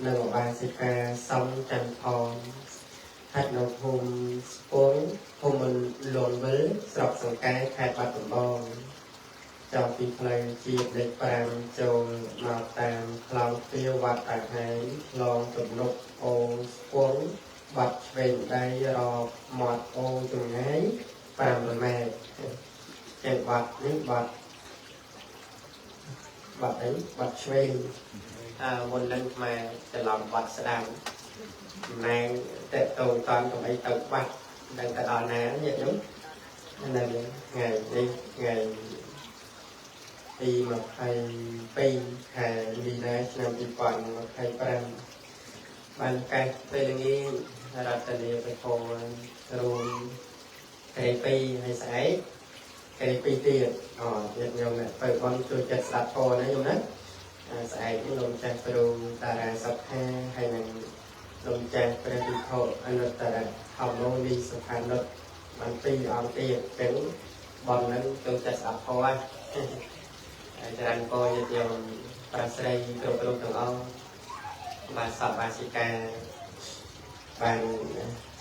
និងឧបាសិកាសំចន្ទផងស្ថិតនៅភូមិស្ពងភូមិលងវិលស្រុកសង្កែខេត្តបាត់ដំបងចុះពីផ្លូវជាតិលេខ5ចូលមកតាមខ្លងទ្វារវត្តតាហែងខ្លងទំនប់អូស្ពងបាត់ឆ្វេងដៃរកមាត់អូចម្ងាយ5ម៉ែត្រចេះបាត់នេះបាត់បាត់អីបាត់ឆ្វេងអើមុននឹងខ្មែរច្រឡំបាត់ស្ដាំតំណាងតេតងតនកុំអីទៅបាត់ដឹងទៅដល់ណាញាតិញោមនៅថ្ងៃនេះថ្ងៃទី22ខែមីនាឆ្នាំ2025បានកែពេលល្ងាចរតនាបិភោរួមក្រេ2ហើយស្អែកក្រេ2ទៀតអូញាតិញោមអ្នកទៅបន់ជួយចិត្តស្ដាប់ធម៌ណាញោមណាស្អែកនេះលោកម្ចាស់គ្រូតារាសុខាហើយនឹងលោកម្ចាស់ព្រះភិក្ខុអនុត្តរធម្មោនីសុខានុត្តបាន2អង្គទៀតចឹងបន់នឹងចូលចិត្តស្ដាប់ធម៌ច្រើនពរញាតិញោមប្រាស្រីគ្រប់រូបទាំងអស់បាទសពបាសិកាបាន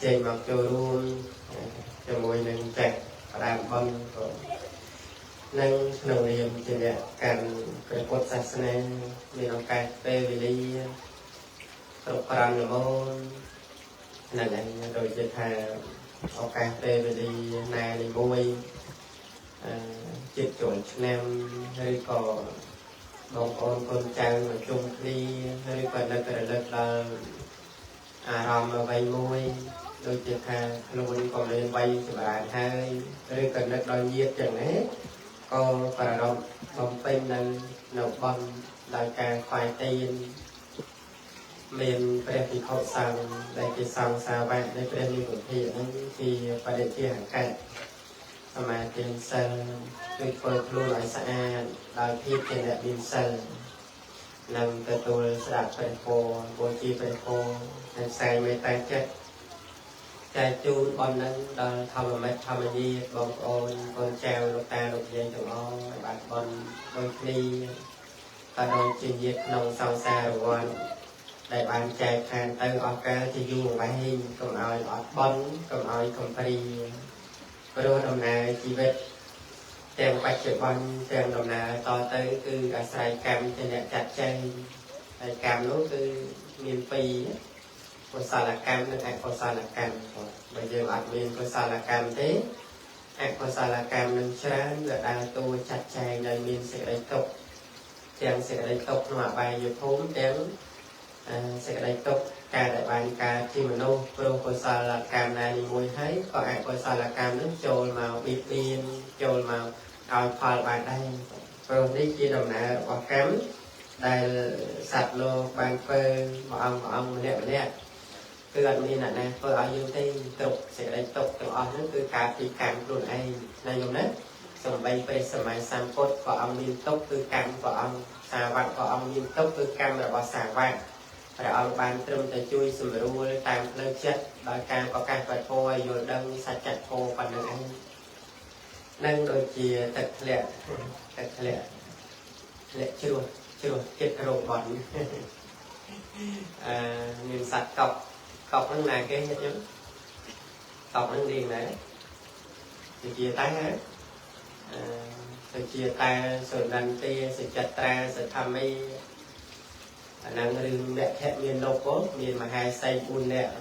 ចេញមកចូលរួមជាមួយនឹងចាស់ផ្ដើមបន់ក៏និងក្នុងនាមជាអ្នកកាន់ព្រះពុទ្ធសាសនាមានឱកាសពេលវេលាគ្រប់គ្រាន់ល្មមហ្នឹងឯងដូចជាថាឱកាសពេលវេលាណានីមួយជាតិចូលឆ្នាំឬក៏បងប្អូនកូនចៅមកជុំគ្នាឬក៏នឹករលឹកដល់អារម្មណ៍អ្វីមួយដូចជាថាខ្លួនក៏មានវ័យចម្រើនហើយឬក៏នឹកដល់ញាតិចឹងណាក៏ប្រារព្ធបំពេញនៅបន់ដោយការខ្វាយទានមានព្រះភិក្ខុសង្ឃដែលជាសង្ឃសាវកនៃព្រះនិពុទ្ធិហ្នឹងជាបដិជាហកៈសមាធិសិលជួយធ្វើខ្លួនឲ្យស្អាតដោយភាពជាអ្នកមានសិលនិងទទួលស្ដាប់ព្រះពរបូជាព្រះពរនិងផ្សាយមេត្តាចិត្តចែកជូនបន់នឹងដល់ធម្មមិត្តធម្មញាតិបងប្អូនកូនចៅលោកតាលោកយាយទាំងអស់ឲ្យបានបន់ដូចគ្នាក៏ដូចជាញាតិក្នុងសង្សារវដ្តដែលបានចែកឋានទៅអស់កាលជាយូរអង្វែងកុំឲ្យអត់បន់កុំឲ្យកំព្រាព្រោះដំណើរជីវិតទាំងបច្ចុប្បន្នទាំងដំណើរតទៅគឺអាស្រ័យកម្មជាអ្នកចាត់ចែងហើយកម្មនោះគឺមានពីរកុសលកម្មនិងអកុសលកម្មបើយើងអត់មានកុសលកម្មទេអកុសលកម្មនឹងច្រើនវាដើរតួចាត់ចែងឲ្យមានសេចក្តីទុក្ខទាំងសេចក្តីទុក្ខក្នុងអបាយភូមិទាំងសេចក្តីទុក្ខការដែលបានកើតជាមនុស្សព្រោះកុសលកម្មណានីមួយហើយក៏អកុសលកម្មនឹងចូលមកបៀតបៀនចូលមកឲ្យផលបានដែរ ព្រោះនេះជាដំណើររបស់កម្មដែលសត្វលោកបានធ្វើមួយអង្គមួយអង្គម្នាក់ម្នាក់គឺអត់មានអ្នកណាធ្វើឲ្យយើងទេទុកសេចក្តីទុកទាំងអស់ហ្នឹងគឺការពីកម្មខ្លួនឯងណាញោមណាសំបីព្រះសម្មាសម្ពុទ្ធក៏អង្គមានទុកគឺកម្មក៏អង្គសាវកក៏អង្គមានទុកគឺកម្មរបស់សាវកព្រះអង្គបានត្រឹមតែជួយសម្រួលតាមផ្លូវចិត្តដោយការប្រកាសពធឲ្យយល់ដឹងសច្ចធម៌ប៉ុណ្្នឹងឯងនឹងដូចជាទឹកធ្លាក់ទឹកធ្លាក់ធ្លាក់ជ្រោះជ្រោះចិត្តរោគបន់មានសត្វកប់កប់ហ្នឹងណាគេញាតិញោមកប់ហ្នឹងរៀងណាជាតែទៅជាតែសុនន្ទាសច្ចត្រាសធម្មីអាហ្នឹងរឿងអ្នកភៈមានលោកមានមហេសី4នាក់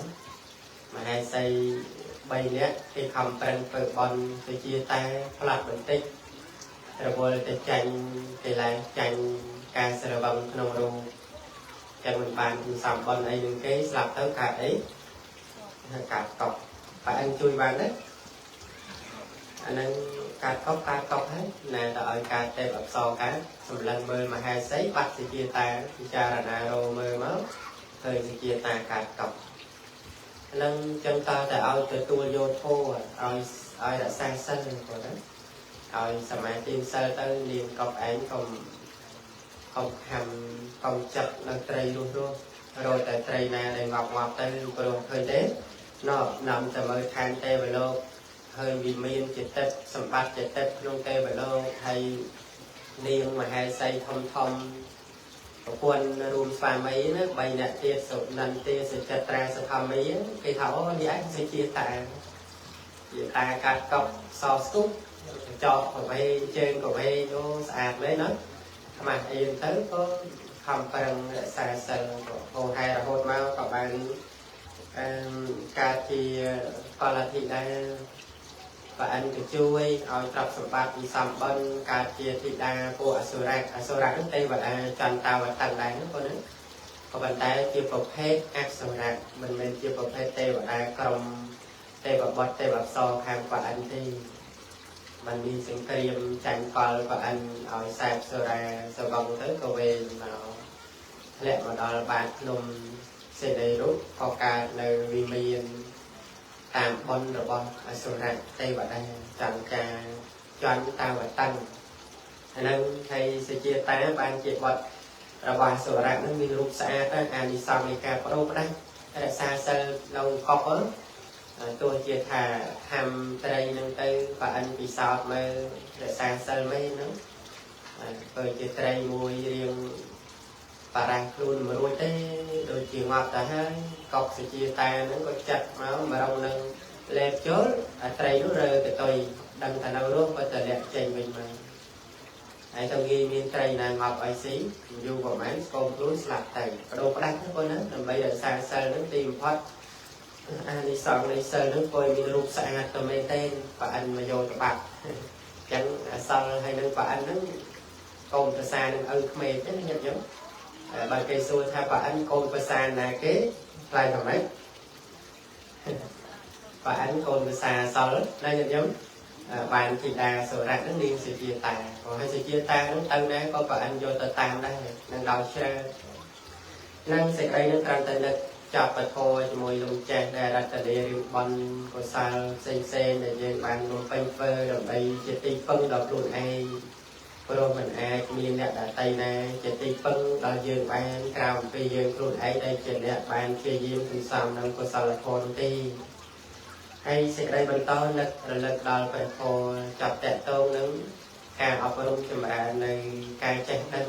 មហេសី3នាក់គេខំប្រឹងធ្វើបន់ទៅជាតែផ្លាត់បន្តិចរវល់ទៅចាញ់គេឡើងចាញ់ការស្រវឹងក្នុងរូបចឹងមិនបានសំបន់អីនឹងគេស្លាប់ទៅកើតអីកើតកប់បើអញជួយបានទេអាហ្នឹងកើតកប់កើតកប់ហើយណែទៅឲ្យកើតទេពអប្សរកើតសម្លឹងមើលមហេសីបាត់សជាតាពិចារណារោមើលមកឃើញសជាតាកើតកប់ហ្នឹងចឹងតើតែឲ្យទទួលយកធម៌ឲ្យឲ្យរក្សាសិលគាត់ណាឲ្យសមាធិសិលទៅនាងកប់ឯងកុំកុំខំកុំចិត្តនៅត្រីរស់រស់រត់តែត្រីណាដែលងាប់ងាប់ទៅព្រោះឃើញទេណោនាំតែមើលឋានទេវលោកហើយវិមានជាទឹកសម្បត្តិជាទឹកក្នុងទេវលោកហើយនាងមហេសីធំធំប្រពន្ធរួមស្វាមីណា3នាក់ទៀតសុនន្ទាសច្ចត្រាសធម្មីគេថាអូនេះឯងសជាតាជាតាកាត់កប់សស្គុកចកកវែងជើងកវែងអូស្អាតមែនណាខ្មាស់អៀនទៅក៏ខំប្រឹងរក្សាសិលក៏ហោហែរហូតមកក៏បានកើតជាកលធិដែរបើអញក៏ជួយឲ្យទ្រព្យសម្បត្តិពីសម្បត្តិកើតជាធីតាពួកអសុរៈអសុរៈហ្នឹងទេវតាចន្តាវតាំងដែរហ្នឹងគាត់ហ្នឹងក៏ប៉ុន្តែជាប្រភេទអសុរៈមិនមែនជាប្រភេទទេវតាក្រុមទេវបុត្រទេវអប្សរខាងបើអញទេมันមានសង្គ្រាមចាញ់កលបើអញឲ្យសែបសុរាសវងទៅក៏វេមកធ្លាក់មកដល់បាតភ្នំសេរីរូបក៏កើតនៅវិមានតាមបុណ្យរបស់អសុរៈទេវតាចន្ទកាចន្ទតាវតាំងអានឹងហើយសជាតាបានជាបុត្ររបស់អសុរៈនឹងមានរូបស្អាតអានិសង្សនៃការបដូរផ្ដាច់រក្សាសិលនៅកប់ទោះជាថាខំត្រីនឹងទៅបើអិនពិសោធន៍មើលរក្សាសិលមិនហ្នឹងបើជាត្រីមួយរៀងបារាំងខ្លួនមិនរួចទេដូចជាងាប់ទៅហើយកប់សជាតាហ្នឹងក៏ចាត់មកម្រងនឹងលេបចូលអាត្រីនោះរើកតុយដឹងថានៅរស់ក៏តលាក់ចេញវិញមកហើយទៅងាយមានត្រីណាងាប់ឲ្យស៊ីយូរប្រហែលស្គមខ្លួនស្លាប់ទៅបដូរផ្ដាច់ហ្នឹងគាត់ណាដើម្បីរក្សាសិលហ្នឹងទីបំផុតអានិសង្សនៃសិលហ្នឹងក៏មានរូបស្អាតទៅមែនទេបើអិនមកយកទៅបាត់អញ្ចឹងអសិលហើយនឹងបើអិនហ្នឹងកូនប្រសានឹងឪក្មេកទេញាតិញោមបើគេសួរថាបើអិនកូនប្រសាណាគេឆ្លើយថាម៉េចបើអិនកូនប្រសាសិលណាញាតិញោមបានធីតាសុរៈហ្នឹងនាងសជាតាក៏ហើយសជាតាហ្នឹងទៅណាក៏បើអិនយកទៅតាមដែរនឹងដល់ច្រើននឹងសេចក្តីនឹងត្រឹមតែនឹកចាប់ពធជាមួយលោកចាស់ដែលរតនារឿងបន់កុសលផ្សេងផ្សេងដែលយើងបានបំពេញធ្វើដើម្បីជាទីពឹងដល់ខ្លួនឯងព្រោះមិនអាចមានអ្នកដទៃណាជាទីពឹងដល់យើងបានក្រៅអំពីយើងខ្លួនឯងដែលជាអ្នកបានព្យាយាមសន្សំនៅកុសលធម៌ទេហើយសេចក្តីបន្តនឹករលឹកដល់ព្រះធម៌ចាប់តកតងនឹងការអប់រំចម្រើននៅការចេះដឹង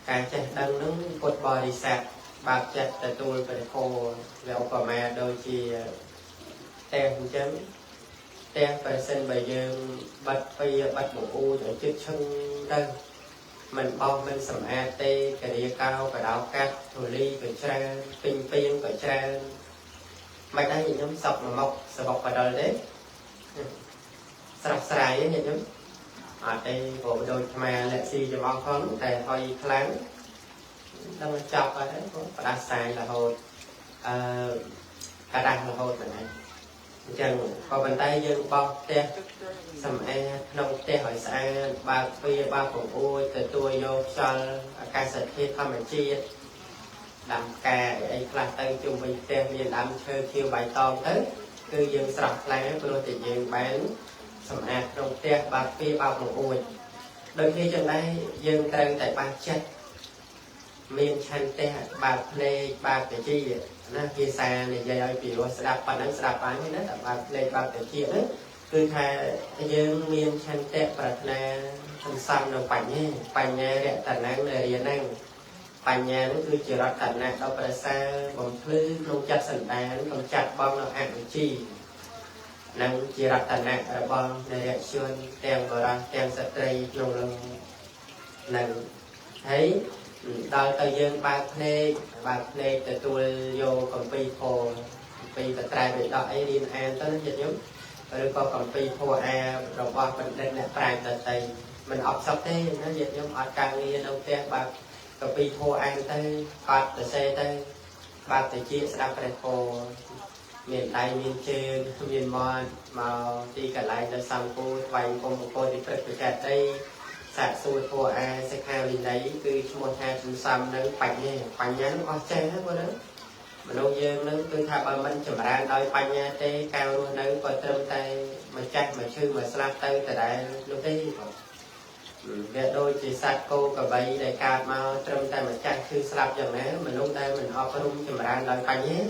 ការចេះដឹងនឹងពុទ្ធបរិស័ទបាបចិត្តទទួលព្រះធម៌វាឧបមាដូចជាផ្ទះអញ្ចឹងផ្ទះប្រសិនបើយើងបិទទ្វារបិទបង្អួចឲ្យជិតឈឹងទៅមិនបោះមិនសម្អាតទេករាកោកដោកាត់ធូលីក៏ច្រើនពេញពីងក៏ច្រើនមិនដែរខ្ញុំសក់មកសបុកបដលទេស្រស់ស្រាយទេខ្ញុំអត់ទេព្រោះដូចអាលាក់ស៊ីចំអងផងតែហុយខ្លាំងដល់ចប់អត់ហើយក៏ផ្ដាសាយរហូត កដាស់រហូតហ្នឹងឯងអញ្ចឹងក៏ប៉ុន្តែយើងបោះផ្ទះ សម្អាតក្នុងផ្ទះឲ្យស្អាតបើកទ្វារបើកបង្អួចទទួលយកខ្យល់អាកាសធាតុធម្មជាតិដាំផ្កាអីខ្លះទៅជុំវិញផ្ទះមានដើមឈើខៀវបៃតងទៅគឺយើងស្រស់ថ្លាព្រោះតែយើងបានសម្អាតក្នុងផ្ទះបើកទ្វារបើកបង្អួចដូចគ្នាចឹងដែរយើងត្រូវតែបានចិត្តមានឆន្ទៈបើកភ្នែកបើកត្រចៀកណាភាសានិយាយឲ្យពីរោះស្ដាប់ប៉ុណ្ណឹងស្ដាប់បានទេណាតែបើកភ្នែកបើកត្រចៀកហ្នឹងគឺថាយើងមានឆន្ទៈប្រាថ្នាសន្សំនៅបញ្ញាបញ្ញារតនៈនរានៈបញ្ញានោះគឺជារតនៈដ៏ប្រសើរបំភ្លឺក្នុងចិត្តសន្តានកំចាត់បងនៅអវិជ្ជានិងជារតនៈរបស់នរជនទាំងបុរសទាំងស្ត្រីក្នុងលោកនឹងហើយដល់ទៅយើងបើកភ្នែកបើកភ្នែកទទួលយកកម្ពីធម៌កម្ពីបត្រៃបិដកអីរៀនអានទៅណាញាតិញោមឬក៏កម្ពីធម៌អារបស់បណ្ឌិតអ្នកប្រាជ្ញដទៃមិនអបសុខទេណាញាតិញោមអត់ការងារនៅផ្ទះបើកកម្ពីធម៌អានទៅកត់ទៅសេទៅបើកទៅជាស្ដាប់ព្រះធម៌មានដៃមានជើងមានមាត់មកទីកន្លែងដែលសំគូថ្វាយគុំបង្គោលទីព្រឹកប្រចាតីសាកសួរធម៌អាសិក្ខាវិន័យគឺឈ្មោះថាសន្សំនៅបញ្ញាបញ្ញានឹងអស់ចេះណាបងណាមនុស្សយើងនឹងគឺថាបើមិនចម្រើនដោយបញ្ញាទេការរស់នៅក៏ត្រឹមតែមួយចាស់មួយឈឺមួយស្លាប់ទៅដដែលនោះទេបងវាដូចជាសត្វគោក្របីដែលកើតមកត្រឹមតែម្ចាស់ឈឺស្លាប់យ៉ាងណាមនុស្សដែលមិនអប់រំចម្រើនដោយបញ្ញា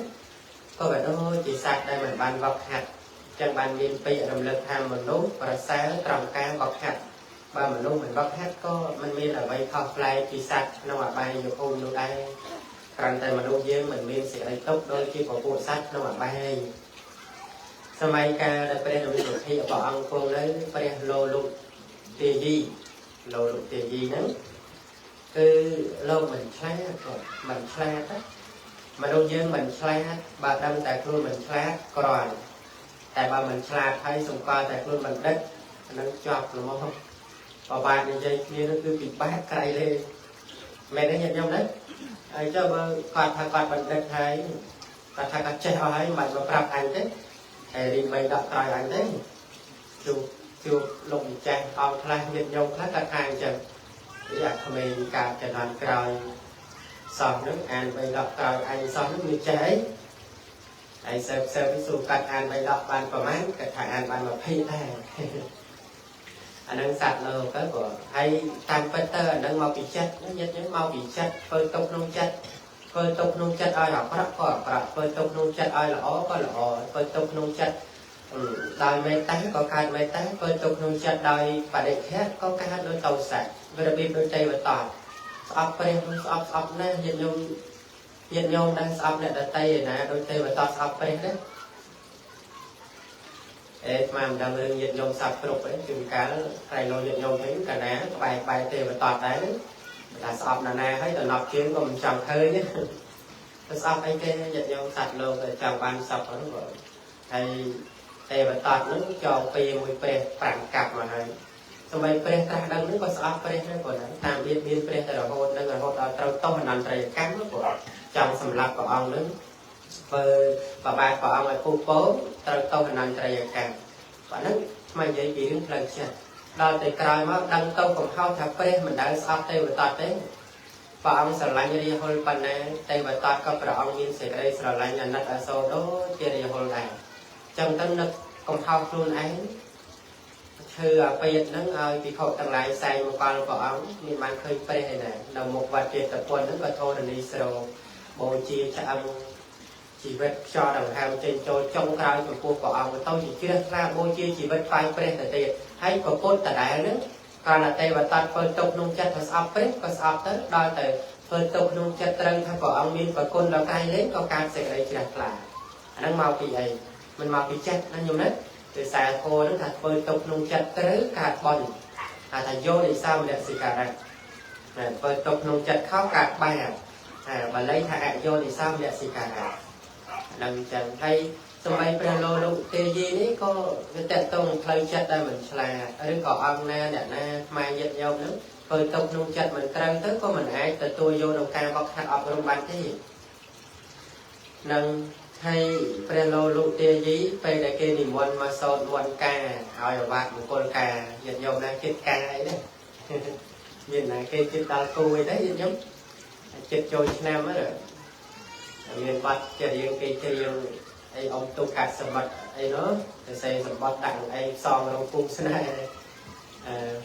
ក៏វាដូចជាសត្វដែលមិនបានវឹកហាត់ចឹងបានមានពាក្យរំលឹកថាមនុស្សប្រសើរត្រង់ការវឹកហាត់បើមនុស្សមិនវឹកហាត់ក៏មិនមានអ្វីខុសប្លែកពីសត្វក្នុងអបាយភូមិនោះដែរគ្រាន់តែមនុស្សយើងមិនមានសេចក្តីទុក្ខដូចជាពពួកសត្វក្នុងអបាយសម័យកាលដែលព្រះរាជភិក្ខព្រះអង្គគង់នៅព្រះលោលុទាយីលោលុទាយីហ្នឹងគឺលោកមិនឆ្លាតគាត់មិនឆ្លាតណាមនុស្សយើងមិនឆ្លាតបើដឹងតែខ្លួនមិនឆ្លាតគ្រាន់តែបើមិនឆ្លាតហើយសម្គាល់តែខ្លួនបណ្ឌិតនឹងជាប់ល្មមបបាក់និយាយគ្នានោះគឺពិបាកក្រៃលែងមែនទេញាតិញោមណាហើយចុះបើគាត់ថាគាត់បណ្ឌិតហើយគាត់ថាគាត់ចេះអស់ហើយមិនបាច់មកប្រាប់អញទេហើយរៀនបីដកក្រោយអញទេជួបជួបលោកម្ចាស់អង្គខ្លះញាតិញោមខ្លះគាត់ថាអញ្ចឹងវាអាក្មេងកើតជំនាន់ក្រោយសោះនឹងអានបីដកក្រោយអញសោះនឹងវាចេះអីហើយសើបសើបស៊ូកាត់អានបីដកបានប្រហែលគាត់ថាអានបាន20ដែរអានឹងសត្វលោកទៅក៏ហើយតាមពិតទៅអានឹងមកពីចិត្តញាតិញោមមកពីចិត្តធ្វើទុកក្នុងចិត្តធ្វើទុកក្នុងចិត្តឲ្យអាក្រក់ក៏អាក្រក់ធ្វើទុកក្នុងចិត្តឲ្យល្អក៏ល្អធ្វើទុកក្នុងចិត្តដោយមេត្តាក៏កើតមេត្តាធ្វើទុកក្នុងចិត្តដោយបដិខៈក៏កើតដោយតោសៈវារបៀបដូចទេវតាស្អប់ព្រះនោះស្អប់ស្អប់ណាស់ញាតិញោមញាតិញោមដែលស្អប់អ្នកដទៃឯណាដូចទេវតាស្អប់ព្រះណាអេស្មានមិនដឹងរឿងញាតិញោមសັບគ្រប់ទេជួនកាលក្រែងលោញាតិញោមវិញកាលណាក្បែរក្បែរទេវតាដែរតែស្អប់ណាណាហើយតំណប់ជើងក៏មិនចង់ឃើញទេស្អប់អីគេញាតិញោមសត្វលោកតែចង់បានសັບហ្នឹងក៏ហើយទេវតាហ្នឹងចងពីមួយព្រះ5កាប់មកហើយសម័យព្រះត្រាស់ដឹងហ្នឹងក៏ស្អប់ព្រះដែរគាត់តាមបៀតបៀនព្រះទៅរហូតនឹងរហូតដល់ត្រូវទោសអនន្តរិយកម្មគាត់ចង់សម្លាប់ព្រះអង្គហ្នឹងធ្វើបបាទព្រះអង្គឲ្យពុះពោត្រូវទោសអនន្តរិយកម្មបាទហ្នឹងស្មាននិយាយពីរឿងផ្លូវចិត្តដល់តែក្រោយមកដឹងទៅកំហុសថាព្រះមិនដែលស្អប់ទេវតាទេព្រះអង្គស្រឡាញ់រាហុលប៉ុណ្ណាទេវតាក៏ព្រះអង្គមានសេចក្តីស្រឡាញ់អាណិតអាសូរដូចជារាហុលដែរចឹងទៅនឹកកំហុសខ្លួនឯងឈើអាពេតហ្នឹងឲ្យភិក្ខុទាំងឡាយសែងមកកលព្រះអង្គមានបានឃើញព្រះឯណានៅមុខវត្តចេតពុនហ្នឹងក៏ធរណីស្រោបូជាឆ្អឹងជីវិតខ្យល់ដង្ហើមចេញចូលចុងក្រោយចំពោះព្រះអង្គទៅជាជ្រះថ្លាបូជាជីវិតថ្វាយព្រះទៅទៀតហើយប្រពុតដដែលហ្នឹងគ្រាន់តែទេវតាធ្វើទុកក្នុងចិត្តថាស្អប់ព្រះក៏ស្អប់ទៅដល់ទៅធ្វើទុកក្នុងចិត្តត្រូវថាព្រះអង្គមានប្រគុណដល់ក្រៃលែងក៏កើតសេចក្តីជ្រះថ្លាអាហ្នឹងមកពីអីមិនមកពីចិត្តណាញោមណាដោយសារធម៌ហ្នឹងថាធ្វើទុកក្នុងចិត្តត្រូវកើតបុណ្យថាយោនិសោមនសិការៈណាធ្វើទុកក្នុងចិត្តខុសកើតបាបហើយបាលីថាអយោនិសោមនសិការៈនឹងចឹងហើយសម័យព្រះលោលុទេយីនេះក៏វាតេតងផ្លូវចិត្តដែលមិនឆ្លាតឬក៏អង្គណាអ្នកណាខ្មែរញាតិញោមហ្នឹងធ្វើទុកក្នុងចិត្តមិនត្រូវទៅក៏មិនអាចទទួលយកក្នុងការវឹកហាត់អប់រំបានទេនឹង ហើយព្រះលោលុទាយីពេលដែលគេនិមន្តមកសូត្រមន្តការឲ្យអវាទមង្គលការញាតិញោមណាចិត្តការអីដែរមានណាគេចិត្តដល់គូអីដែរញាតិញោមចិត្តចូលឆ្នាំហ្នឹងមានបាត់ជារៀងគេច្រៀងអីអ៊ំទុកកាត់សម្បត្តិអីនោះទៅសេសម្បត្តិដាក់អីផ្សងរងពុំស្នេហ៍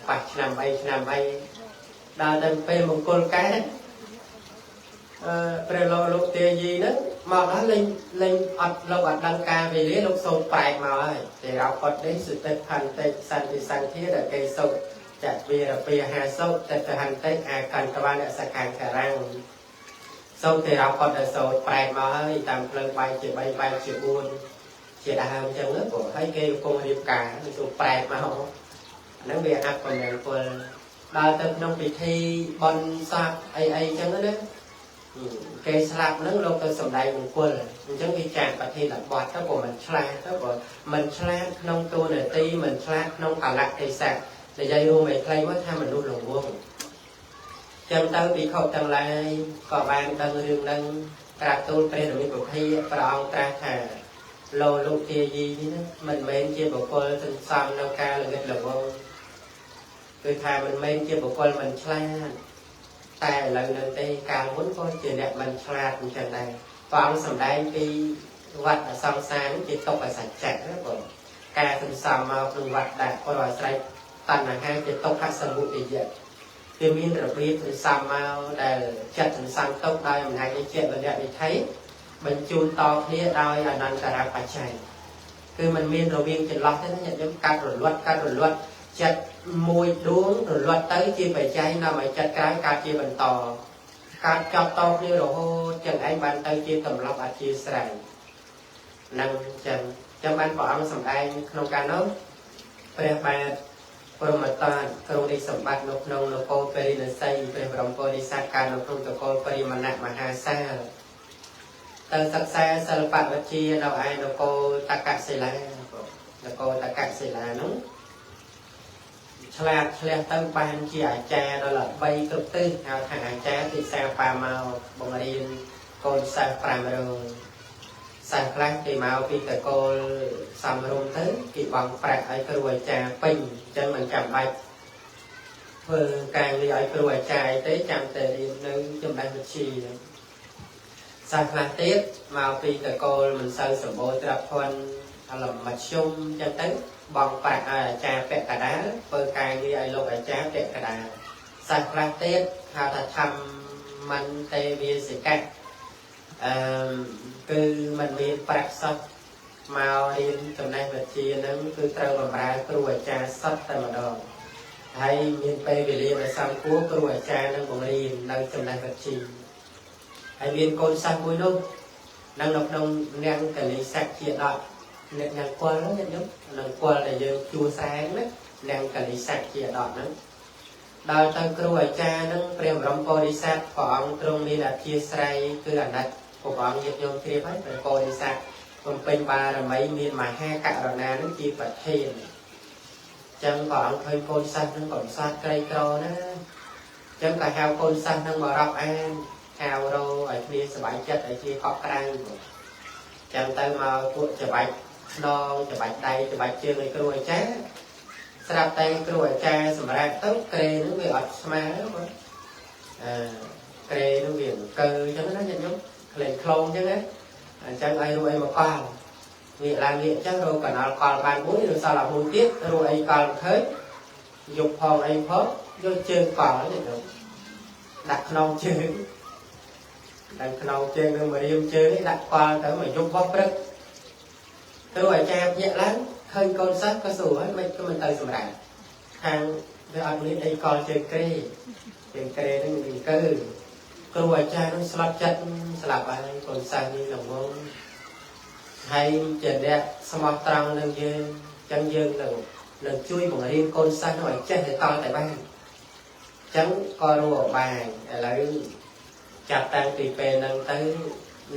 ប៉ះឆ្នាំអីឆ្នាំអីដល់ទៅពេលមង្គលការព្រះលោលោកទាយីហ្នឹងមកដល់លេងលេងអត់លោកអត់ដឹងការវេលាលោកសូត្រប្រែកមកហើយទេរោកតនេះសុតិផន្តិសន្តិសង្ធាដែលគេសុចវិរពាហាសុតតហន្តិអាកន្តវនសខាងការាំងសូត្រទេរោកតដែលសូត្រប្រែកមកហើយតាមផ្លូវបែកជា3បែកជា4ជាដើមអញ្ចឹងព្រោះហើយគេកំពុងរៀបការសូត្រប្រែកមកអាហ្នឹងវាអបមង្គលដល់ទៅក្នុងពិធីបុណ្យសពអីអីអញ្ចឹងណាគេស្លាប់ហ្នឹងលោកទៅសំដែងមង្គលអញ្ចឹងគេចាក់ប្រធានបទទៅព្រោះមិនឆ្លាតទៅព្រោះមិនឆ្លាតក្នុងតួនាទីមិនឆ្លាតក្នុងកលៈទេសៈនិយាយរួមឲ្យខ្លីមកថាមនុស្សល្ងងចឹងទៅភិក្ខុទាំងឡាយក៏បានដឹងរឿងហ្នឹងក្រាបទូលព្រះរាមាពុទ្ធិព្រះអង្គត្រាស់ថាលោលោកទាយីនេះមិនមែនជាបុគ្គលសន្សំនៅការល្ងិតល្ងងគឺថាមិនមែនជាបុគ្គលមិនឆ្លាតតែឥឡូវនៅទេកាលមុនក៏ជាអ្នកមិនឆ្លាតអញ្ចឹងដែរព្រះអង្គសម្ដែងពីវត្តសង្សារនេះជាទុក្ខសច្ចៈណាបងការសន្សំមកក្នុងវត្តដាក់ព្រោះអាស្រ័យតណ្ហាជាទុក្ខសមុទយៈវាមានរបៀបសន្សំមកដែលចិត្តសន្សំទុកដោយអំណាចនៃចិត្តវិរិយវិថីបញ្ជូនតគ្នាដោយអនន្តរបច្ច័យគឺมันមានរវាងចន្លោះទេណាញាតិញោមកាត់រលត់កាត់រលត់ចិត្តមួយដួងរលត់ទៅជាបច្ច័យនាំឲ្យចិត្តក្រោយកើតជាបន្តកើតចប់តគ្នារហូតចឹងឯងបានទៅជាទម្លាប់អធិស្រ័យនឹងចឹងចឹងបានព្រះអង្គសម្ដែងក្នុងការនោះព្រះបាទព្រហ្មតន្តគ្រងរាជសម្បត្តិនៅក្នុងនគរបរិណសីព្រះបរមពោធិសត្វកើតនៅក្នុងត្រកូលបរិមណៈមហាសាលទៅសិក្សាសិល្បវិជ្ជានៅឯនគរតកសិលានគរតកសិលានោះឆ្លាតឆ្លះទៅបានជាអាចារ្យដល់ល្បីគ្រប់ទិសហៅថាអាចារ្យទិសាបាមកបង្រៀនកូនសិស្ស500សិស្សខ្លះគេមកពីតកូលសំរុំទៅគេបង់ប្រាក់ឲ្យគ្រូអាចារ្យពេញអញ្ចឹងមិនចាំបាច់ធ្វើការងារឲ្យគ្រូអាចារ្យទេចាំតែរៀននៅចំណេះវិជ្ជាសិស្សខ្លះទៀតមកពីតកូលមិនសូវសម្បូរទ្រព្យធនអលមធ្យមអញ្ចឹងទៅបងប្រាក់ឲ្យអាចារ្យពាក់កណ្ដាលធ្វើការងារឲ្យលោកអាចារ្យពាក់កណ្ដាលសិស្សខ្លះទៀតហៅថាធម្មន្តេវាសិកៈគឺមិនមានប្រាក់សោះមករៀនចំណេះវិជ្ជាហ្នឹងគឺត្រូវបម្រើគ្រូអាចារ្យសុទ្ធតែម្ដងហើយមានពេលវេលាដែលសំគួរគ្រូអាចារ្យនឹងបង្រៀននៅចំណេះវិជ្ជាហើយមានកូនសិស្សមួយនោះនៅក្នុងនាងកលិស័កជាដកអ្នកនាងគាល់ហ្នឹងញាតិញោមនឹងគាល់ដែលយើងជួសែងណានាងកលិស័កជាដកហ្នឹងដល់ទៅគ្រូអាចារ្យហ្នឹងព្រះបរមពោធិសត្វព្រះអង្គទ្រង់មានអធិស្រ័យគឺអាណិតព្រះអង្គញាតិញោមជ្រាបហើយព្រះពោធិសត្វបំពេញបារមីមានមហាករុណាហ្នឹងជាប្រធានចឹងព្រះអង្គឃើញកូនសិស្សហ្នឹងកំសត់ក្រីក្រណាចឹងក៏ហៅកូនសិស្សហ្នឹងមករាប់អានហៅរោឲ្យគ្នាសប្បាយចិត្តឲ្យជាកក់ក្ដៅចឹងទៅមកពួកច្បាច់ខ្នងច្បាច់ដៃច្បាច់ជើងឲ្យគ្រូអាចារ្យស្រាប់តែគ្រូអាចារ្យសម្រាប់ទៅក្រេហ្នឹងវាអត់ស្មើបងក្រេហ្នឹងវាអង្គើអញ្ចឹងណាញាតិញោមក្លែងក្លងអញ្ចឹងណាអញ្ចឹងឲ្យរួអីមកកលងាកឡើងងាកអញ្ចឹងរកកណ្ដាលកលបានមួយឬសល់អាមួយទៀតរួអីកលឃើញយកផងអីផងយកជើងកលញាតិញោមដាក់ខ្នងជើងដាក់ខ្នងជើងនឹងមករៀមជើងនេះដាក់កលទៅមកយប់បោះព្រឹកគ្រូអាចារ្យភ្ញាក់ឡើងឃើញកូនសិស្សក៏សួរហើយមិនក៏មិនទៅសម្រាប់ខាងវាអត់មានអីកលជើងក្រេជើងក្រេហ្នឹងមានកើគ្រូអាចារ្យនឹងស្លុតចិត្តស្លាប់ហើយកូនសិស្សនេះល្ងងហើយជាអ្នកស្មោះត្រង់នឹងយើងចឹងយើងនឹងជួយបង្រៀនកូនសិស្សនោះឲ្យចេះតែតតែបានចឹងក៏រកបាយឥឡូវចាប់តាំងពីពេលហ្នឹងទៅ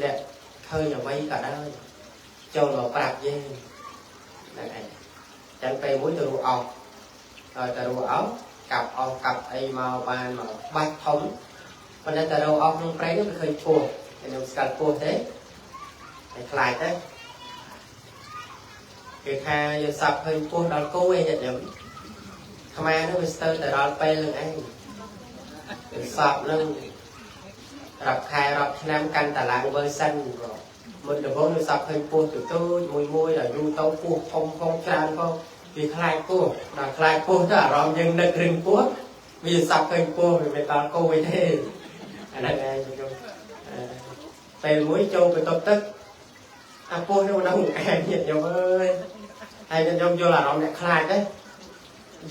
អ្នកឃើញអ្វីក៏ដោយចូលមកប្រាប់យើងហ្នឹងឯងចឹងពេលមួយទៅរកអស់ហើយទៅរកអស់កាប់អស់កាប់អីមកបានមកបាច់ធំប៉ុន្តែទៅរកអស់ក្នុងព្រៃនោះវាឃើញពស់ខ្ញុំស្គាល់ពស់ទេ តែខ្លាចទេគេថាយកសັບឃើញពោះដល់គោឯងញាតិញោមខ្មែរនោះវាស្ទើរតែដល់ពេលនឹងឯងសັບនឹងរាប់ខែរាប់ឆ្នាំកាន់តែឡើងវើសិនមុនដំបូងវាសັບឃើញពោះទូទៅមួយមួយដល់យូរទៅពោះធំផងច្រើនផងវាខ្លាចពោះដល់ខ្លាចពោះទៅអារម្មណ៍យើងនឹករឿងពោះវាសັບឃើញពោះវាមិនដល់គោឯទេអាហ្នឹងឯងខ្ញុំពេលមួយចូលទៅតុបទឹកអាពោះនោះនៅឯងញាតិញោមអើយហើយញាតិញោមយល់អារម្មណ៍អ្នកខ្លាចទេ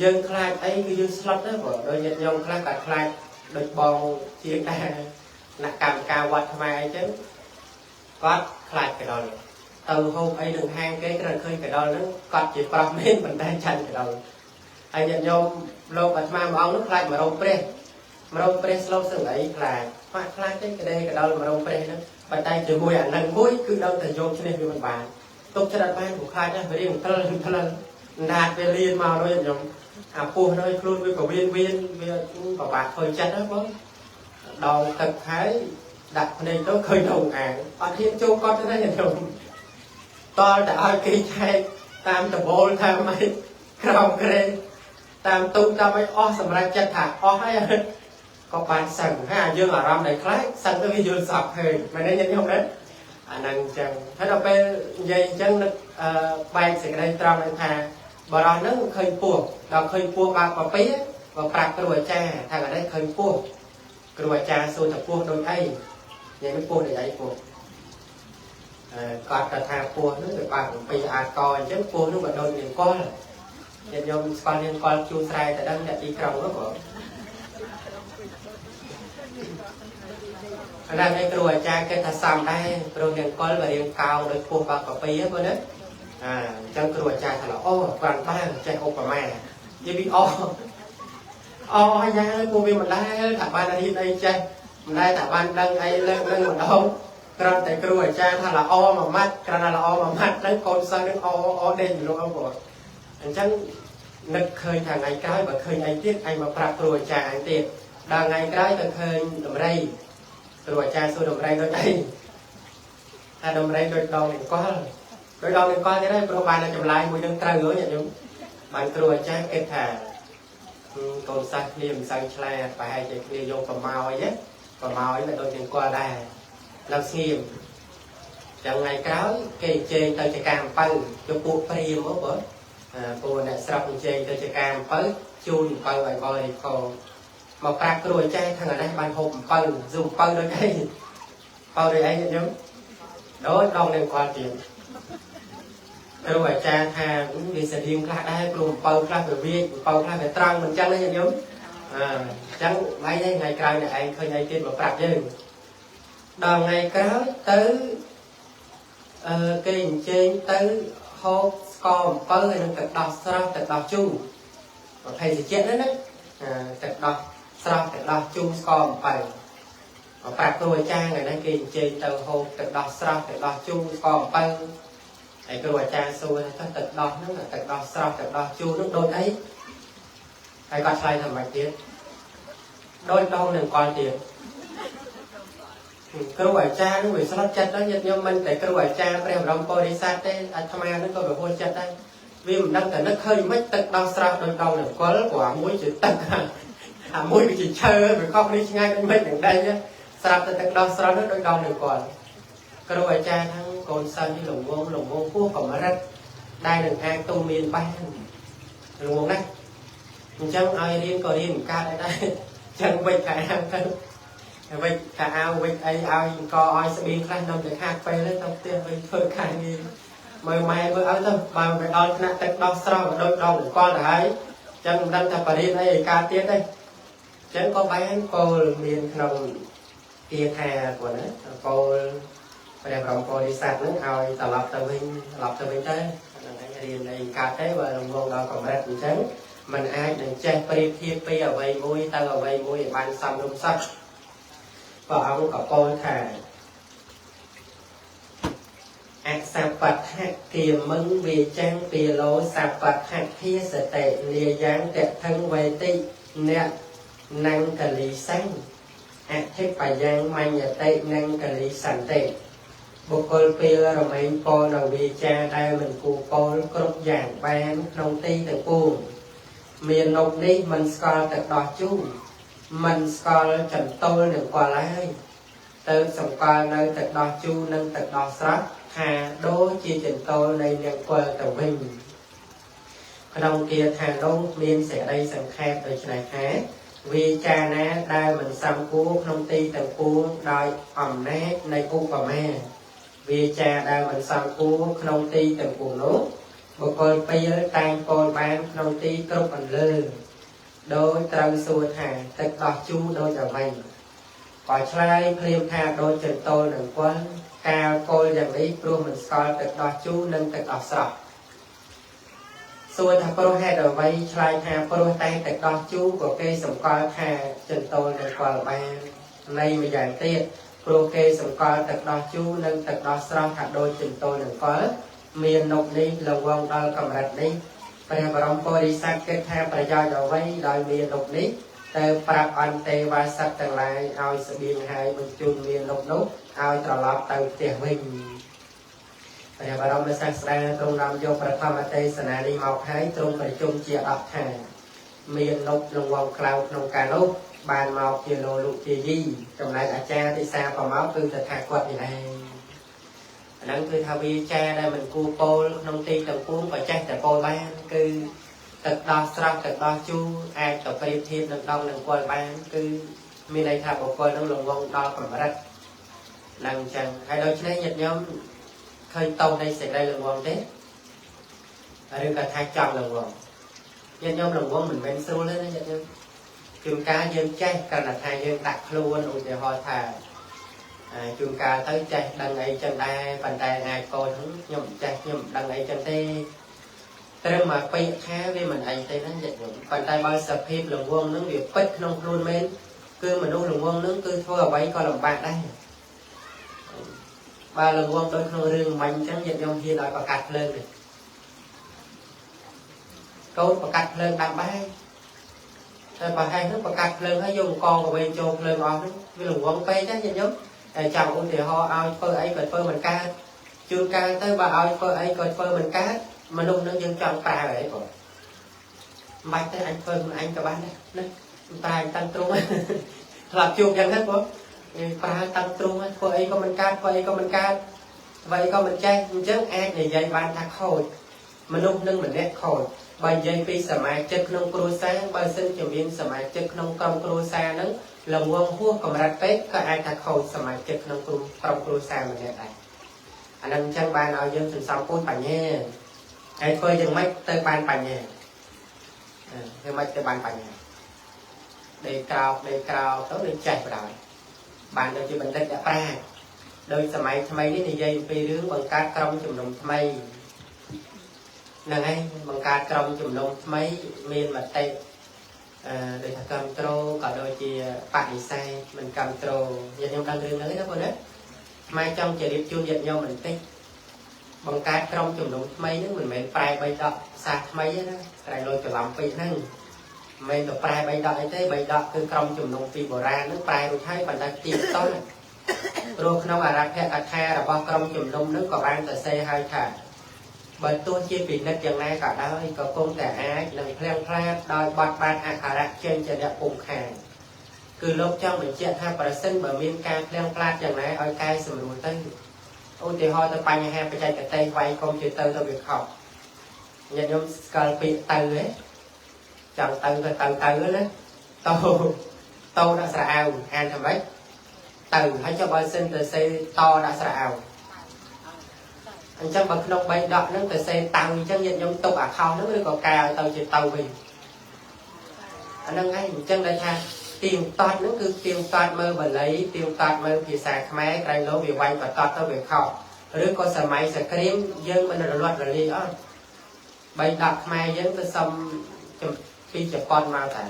យើងខ្លាចអីគឺយើងស្លុតទៅព្រោះដូចញាតិញោមខ្លះក៏ខ្លាចដូចបងជាងដែរអ្នកកម្មការវត្តខ្មែរអីចឹងគាត់ខ្លាចកដុលទៅហូបអីនឹងហាងគេគ្រាន់ឃើញកដុលហ្នឹងគាត់ជាប្រុសមែនប៉ុន្តែចាញ់កដុលហើយញាតិញោមលោកអាត្មាមួយអង្គនោះខ្លាចមករោមព្រះមករោមព្រះស្លូតសឹងអីខ្លាចបាក់ខ្លាចទេក្តីកដុលមករោមព្រះហ្នឹងប៉ុន្តែជាមួយអានឹងមួយគឺដឹងតែយកឈ្នះវាមិនបានទុកចិត្តអត់បានព្រោះខ្លាចណាស់វារៀងត្រឹលត្រឹលណាតវាលៀនមកនោះញាតិញោមអាពោះនោះខ្លួនវាក៏វៀនវៀនវាពិបាកធ្វើចិត្តណាបងដងទឹកហើយដាក់ភ្នែកទៅឃើញដងអាងអត់ហ៊ានចូលកត់ទេណាញាតិញោមតលតែឲ្យគេឆែកតាមដបូលតាមអីក្រោមក្រែតាមទូតាមអីអស់សម្រាប់ចិត្តថាអស់ហើយក៏បានសឹងហើយយើងអារម្មណ៍ដែលខ្លាចសឹងទៅវាយល់សប្តិឃើញមែនទេញាតិញោមណាអាហ្នឹងអញ្ចឹងហើយដល់ពេលនិយាយអញ្ចឹងនឹកបែកសេចក្តីត្រង់ថាបរោះហ្នឹងឃើញពោះដល់ឃើញពោះបាក់កាពីក៏ប្រាប់គ្រូអាចារ្យថាកណ្ដេះឃើញពោះគ្រូអាចារ្យសួរថាពោះដូចអីនិយាយពោះដូចអីពោះគាត់ក៏ថាពោះហ្នឹងវាបាក់ពីអាកអញ្ចឹងពោះហ្នឹងក៏ដូចនាងកលញាតិញោមស្គាល់នាងកលជួស្រែតែដឹងអ្នកទីក្រុងហ្នឹងបងអាហ្នឹងឯងគ្រូអាចារ្យគេថាសំដែរព្រោះនាងកលវារៀងកោងដូចពោះបាក់កាពីហ្នឹងបងណាអញ្ចឹងគ្រូអាចារ្យថាអូគ្រាន់តែចេះឧបមានិយាយពីអូអូហើយយ៉ាងពួកវាមិនដែលថាបានរៀនអីចេះមិនដែលថាបានដឹងអីលើកនឹងម្ដងគ្រាន់តែគ្រូអាចារ្យថាល្អមួយម៉ាត់គ្រាន់តែល្អមួយម៉ាត់ហ្នឹងកូនសិស្សហ្នឹងអូដេញលោកអបងអញ្ចឹងនឹកឃើញថាថ្ងៃក្រោយបើឃើញអីទៀតឯងមកប្រាប់គ្រូអាចារ្យអញទៀតដល់ថ្ងៃក្រោយទៅឃើញដំរីគ្រូអាចារ្យសួរដំរីដូចអីថាដំរីដូចដងនឹងកលដោយដងនឹងកលទៀតហើយព្រោះបានចម្លើយមួយនឹងត្រូវហើយញាតិញោមបានគ្រូអាចារ្យគិតថាកូនសិស្សគ្នាមិនសូវឆ្លាតប្រហែលជាគ្នាយកប្រម៉ោយណាប្រម៉ោយវាដូចនឹងកលដែរឡើងស្ងៀមចឹងថ្ងៃក្រោយគេអញ្ជើញទៅចការអំពៅយកពួកព្រាមមកបងពួកអ្នកស្រុកអញ្ជើញទៅចការអំពៅជូនអំពៅឲ្យបរិភោគមកប្រាប់គ្រូអាចារ្យថាថ្ងៃនេះបានហូបអំពៅស៊ូអំពៅដូចអីអំពៅដូចអីញាតិញោមដូចដងនឹងកលទៀតគ្រូអាចារ្យថាវាស្តៀងខ្លះដែរព្រោះអំពៅខ្លះវាវាចអំពៅខ្លះវាត្រង់មិនចឹងទេញាតិញោមអញ្ចឹងថ្ងៃនេះថ្ងៃក្រោយអ្នកឯងឃើញអីទៀតមកប្រាប់យើងដល់ថ្ងៃក្រោយទៅគេអញ្ជើញទៅហូបស្ករអំពៅហើយនឹងទឹកដោះស្រស់ទឹកដោះជូរប្រភេទត្រជាក់ហ្នឹងណាទឹកដោះស្រស់ទឹកដោះជូរស្ករអំពៅមកប្រាប់គ្រូអាចារ្យថ្ងៃនេះគេអញ្ជើញទៅហូបទឹកដោះស្រស់ទឹកដោះជូរស្ករអំពៅហើយគ្រូអាចារ្យសួរថាទឹកដោះហ្នឹងទឹកដោះស្រស់ទឹកដោះជូរហ្នឹងដូចអីហើយគាត់ឆ្លើយថាម៉េចទៀតដូចដងនឹងកលទៀតគ្រូអាចារ្យហ្នឹងវាស្លុតចិត្តដល់ញាតិញោមមិនតែគ្រូអាចារ្យព្រះបរមពុរិស័ទទេអាត្មាហ្នឹងក៏វាហួសចិត្តដែរវាមិនដឹងតែនឹកឃើញមិនទឹកដោះស្រស់ដូចដងនឹងកលព្រោះអាមួយជាទឹកអាមួយវាជាឈើវាខុសគ្នាឆ្ងាយដូចមិននឹងដីស្រាប់តែទឹកដោះស្រស់ហ្នឹងដូចដងនឹងកលគ្រូអាចារ្យហ្នឹងកូនសិស្សនេះល្ងងល្ងងពោះកម្រិតដែលនឹងអាចទូមានបានល្ងងណាស់អញ្ចឹងឲ្យរៀនក៏រៀនមិនកើតដែរអញ្ចឹងវិចខែអាវទៅវិចខែអាវវិចអីឲ្យកឲ្យស្បៀងខ្លះនៅតែខាតពេលទៅផ្ទះវិញធ្វើការងារមើលម៉ែមើលឲ្យទៅបើវាដល់ថ្នាក់ទឹកដោះស្រស់ដូចដងកលទៅហើយអញ្ចឹងមិនដឹងថាបរិញ្ញាអីឲ្យកើតទៀតទេអញ្ចឹងក៏បានពោលមានក្នុងគាថាគាត់ណាពោលព្រះបរមពុរិស័ទហ្នឹងឲ្យត្រឡប់ទៅវិញត្រឡប់ទៅវិញទៅហ្នឹងឯងរៀនអីកើតទេបើរងងដល់កម្រិតអញ្ចឹងมันអាចនឹងចេះប្រៀបធៀបពីអ្វីមួយទៅអ្វីមួយឲ្យបានសមរម្យសោះព្រះអង្គក៏ពោលថាអសបដ្ឋគាមឹងវាចាំងពីលោសបដ្ឋភាសតិលាយ៉ាងតថឹងវេតិអ្នកនង្គលីសੰអធិបយ៉ាងមញ្ញតិនង្គលីសន្តិ បុគ្គលពេលរមែងពោលនៅវាចាដែលមិនគួរពោលគ្រប់យ៉ាងបានក្នុងទីទាំងពួងមាននប់នេះមិនស្គាល់ទឹកដោះជូរមិនស្គាល់ចន្ទោលនឹងគាល់ឡើយទៅសម្គាល់នៅទឹកដោះជូរនិងទឹកដោះស្រស់ថាដូចជាចន្ទោលនៃនាងគាល់ទៅវិញក្នុងគាថានោះមានសេចក្តីសង្ខេបដូច្នេះថាវាចាណាដែលមិនសំគួរក្នុងទីទាំងពួងដោយអំណាចនៃឧបមាវាចាដែលមិនសំគួរក្នុងទីទាំងពួងនោះបុគ្គលពេលតែងពោលបានក្នុងទីគ្រប់អន្លើដោយត្រូវសួរថាទឹកដោះជូរដូចអ្វីក៏ឆ្លើយភ្លាមថាដូចចន្ទោលនឹងគាល់កាលពោលយ៉ាងនេះព្រោះមិនស្គាល់ទឹកដោះជូរនិងទឹកដោះស្រស់សួរថាព្រោះហេតុអ្វីឆ្លើយថាព្រោះតែទឹកដោះជូរក៏គេសម្គាល់ថាចន្ទោលនឹងគាល់បាននៃម្យ៉ាងទៀតព្រោះគេសម្គាល់ទឹកដោះជូរនិងទឹកដោះស្រស់ថាដូចចន្ទោលនឹងគាល់មាននប់នេះលវងដល់កម្រិតនេះព្រះបរមពុរិស័ទគិតថាប្រយោជន៍អ្វីដោយមាននប់នេះទៅប្រាប់អន្តេវាសកទាំងឡាយឲ្យស្បៀងហើយបញ្ជូនមាននប់នោះឲ្យត្រឡប់ទៅផ្ទះវិញព្រះបរមសាស្តាទ្រង់នាំយកប្រធមទេសនានេះមកហើយទ្រង់ប្រជុំជាអត់ថាមាននប់លងវងក្លៅក្នុងកាលនោះបានមកជាលោលុជាយីចំណែកអាចារ្យទិសាប្រមកគឺតថាគតនេះឯងអាហ្នឹងគឺថាវាចាដែលមិនគួរពោលក្នុងទីទាំងពួងក៏ចេះតែពោលបានគឺទឹកដោះស្រស់ទឹកដោះជូរអាចទៅប្រៀបធៀបនឹងដងនឹងគាល់បានគឺមានន័យថាបុគ្គលនឹងលងវងដល់កម្រិតឡើងអញ្ចឹងហើយដូច្នេះញាតិញោមឃើញតោនៃសេចក្តីលងវងទេឬក៏ថាចង់លងវងញាតិញោមលងវងមិនមែនស្រួលទេណាញាតិញោមជួនកាលយើងចេះគ្រាន់តែថាយើងដាក់ខ្លួនឧទាហរណ៍ថាជួនកាលទៅចេះដឹងអីចឹងដែរប៉ុន្តែអាចពោលហ្នឹងខ្ញុំចេះខ្ញុំមិនដឹងអីចឹងទេត្រឹមមកពាក្យថាវាមិនអីទេណាញាតិញោមប៉ុន្តែបើសភាពលងវងហ្នឹងវាពិតក្នុងខ្លួនមែនគឺមនុស្សលងវងហ្នឹងគឺធ្វើអ្វីក៏លំបាកដែរបើលងវងដូចក្នុងរឿងមិញអញ្ចឹងញាតិញោមហ៊ានឲ្យប្រកាសភ្លើងទេកូនប្រកាសភ្លើងដាំបាយតែប្រហែលហ្នឹងប្រកាសភ្លើងហើយយកអង្គកវែងចូលភ្លើងអស់ហ្នឹងវាលងវងពេកណាញាតិញោមតែចាំឧទាហរណ៍ឲ្យធ្វើអីក៏ធ្វើមិនកើតជួនកាលទៅបើឲ្យធ្វើអីក៏ធ្វើមិនកើតមនុស្សនឹងយើងចង់ប្រើអីបងមិនបាច់ទេអញធ្វើខ្លួនឯងក៏បានដែរណាប្រើតាំងទ្រូងធ្លាប់ជួបយ៉ាងហ្នឹងបងប្រើតាំងទ្រូងធ្វើអីក៏មិនកើតធ្វើអីក៏មិនកើតអ្វីក៏មិនចេះអញ្ចឹងអាចនិយាយបានថាខូចមនុស្សនឹងម្នាក់ខូចបើនិយាយពីសមាជិកក្នុងគ្រួសារបើសិនជាមានសមាជិកក្នុងក្រុមគ្រួសារហ្នឹងលងងហួសកម្រិតពេកក៏អាចថាខូចសមាជិកក្នុងក្រុមគ្រួសារម្នាក់ដែរអានឹងអញ្ចឹងបានឲ្យយើងសន្សំពូជបញ្ញាហើយធ្វើយ៉ាងម៉េចទៅបានបញ្ញាធ្វើម៉េចទៅបានបញ្ញាដេកក្រោកទៅនឹងចេះបណ្ដោយបានដូចជាបណ្ឌិតអ្នកប្រាជ្ញដោយសម័យថ្មីនេះនិយាយពីរឿងបង្កើតក្រុមជំនុំថ្មីហ្នឹងហើយបង្កើតក្រុមជំនុំថ្មីមានមតិដូចថាគ្រប់ត្រូលក៏ដូចជាបដិសេធមិនគ្រប់ត្រូលញាតិញោមដឹងរឿងហ្នឹងទេណាបងណាម៉ែចង់ជម្រាបជូនញាតិញោមបន្តិចបង្កើតក្រុមជំនុំថ្មីហ្នឹងមិនមែនប្រែបីដកសាសថ្មីទេណាតែលុយច្រឡំពេកហ្នឹងមិនមែនទៅប្រែបីដកអីទេបីដកគឺក្រុមជំនុំពីបុរាណហ្នឹងប្រែរួចហើយប៉ុន្តែទីតន់ព្រោះក្នុងអរភកថារបស់ក្រុមជំនុំហ្នឹងក៏បានសរសេរហើយថាបើទោះជាពិនិត្យយ៉ាងណាក៏ដោយក៏គង់តែអាចនឹងភ្លៀងផ្លាតដោយបត់បានអក្ខរៈចេញជាអ្នកពុំខានគឺលោកចង់បញ្ជាក់ថាប្រសិនបើមានការភ្លៀងផ្លាតយ៉ាងណាឲ្យកែសម្រួលទៅឧទាហរណ៍ទៅបញ្ហាបច្ចេកទេសវាយកុំព្យូទ័រទៅវាខុសញាតិញោមស្គាល់ពាក្យទៅហ៎ចង់ទៅក៏ទៅទៅណាតោតោដាក់ស្រៈអៅអានថាម៉េចទៅហើយចុះបើសិនទៅសេតដាក់ស្រៈអៅអញ្ចឹងបើក្នុង3ដកហ្នឹងទៅសេតៅអញ្ចឹងញាតិញោមទុកអាខោហ្នឹងឬក៏កែឲ្យទៅជាទៅវិញអាហ្នឹងឯងអញ្ចឹងដែលថាទៀងទាត់ហ្នឹងគឺទៀងទាត់មើលបាលីទៀងទាត់មើលភាសាខ្មែរក្រែងលោវាវាយបតត់ទៅវាខុសឬក៏សម័យសង្គ្រាមយើងមិនរលត់រលាយអត់បីដកខ្មែរយើងទៅសុំពីជប៉ុនមកតែ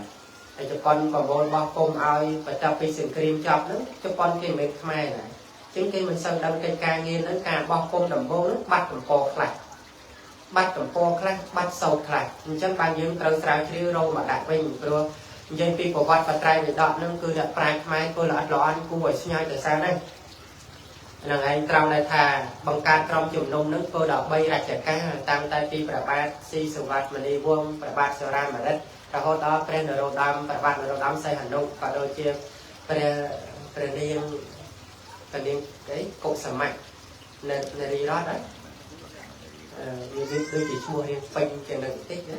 ហើយជប៉ុនប្រមូលបោះពុំឲ្យបន្ទាប់ពីសង្គ្រាមចប់ហ្នឹងជប៉ុនគេមិនមែនខ្មែរណាជាងគេមិនសូវដឹងកិច្ចការងារហ្នឹងការបោះពុំដំបូងហ្នឹងបាត់ទំព័រខ្លះបាត់ទំព័រខ្លះបាត់សោតខ្លះអញ្ចឹងបានយើងត្រូវស្រាវជ្រាវរកមកដាក់វិញព្រោះនិយាយពីប្រវត្តិបត្រៃបិដកហ្នឹងគឺអ្នកប្រាជ្ញខ្មែរធ្វើល្អិតល្អន់គួរឲ្យស្ញើទៅសារហ្នឹង នឹងឯងត្រង់ដែលថាបង្កើតក្រុមជំនុំនឹងធ្វើ13រជ្ជកាលតាំងតែពីព្រះបាទស៊ីសុវត្ថិមនីវង្សព្រះបាទសុរាមរិទ្ធរហូតដល់ព្រះនរោត្តមព្រះបាទនរោត្តមសីហនុក៏ដូចជាព្រះនាងអីកុសមៈនារីរតន៍វាដូចជាឈ្មោះរៀងពេញជាងនឹងបន្តិចណា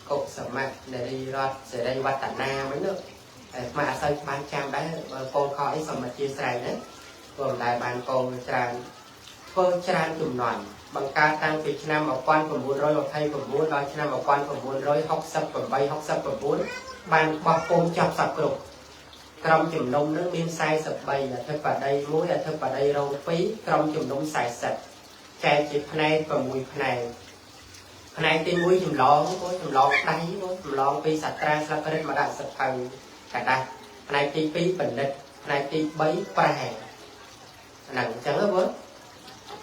កុសមៈនារីរតន៍សិរីវឌ្ឍនាមិននោះតែស្មាអត់សូវបានចាំដែរបើកូនខអីសូមអធិស្ឋានណាក៏មិនដែលបានកូនច្រើនធ្វើច្រើនជំនាន់បង្កើតតាំងពីឆ្នាំ1929ដល់ឆ្នាំ1968 69បានបោះពុំចាប់សពគ្រប់ក្រុមជំនុំនឹងមាន43អធិបតី1អធិបតីរង2ក្រុមជំនុំ40ចែកជាផ្នែក6ផ្នែកផ្នែកទី1ចម្លងក៏ចម្លងដៃក៏ចម្លងពីសត្រាស្លឹករឹតមកដាក់សភៅកដាស់ផ្នែកទី2បណ្ឌិតផ្នែកទី3ប្រែហ្នឹងអញ្ចឹងបង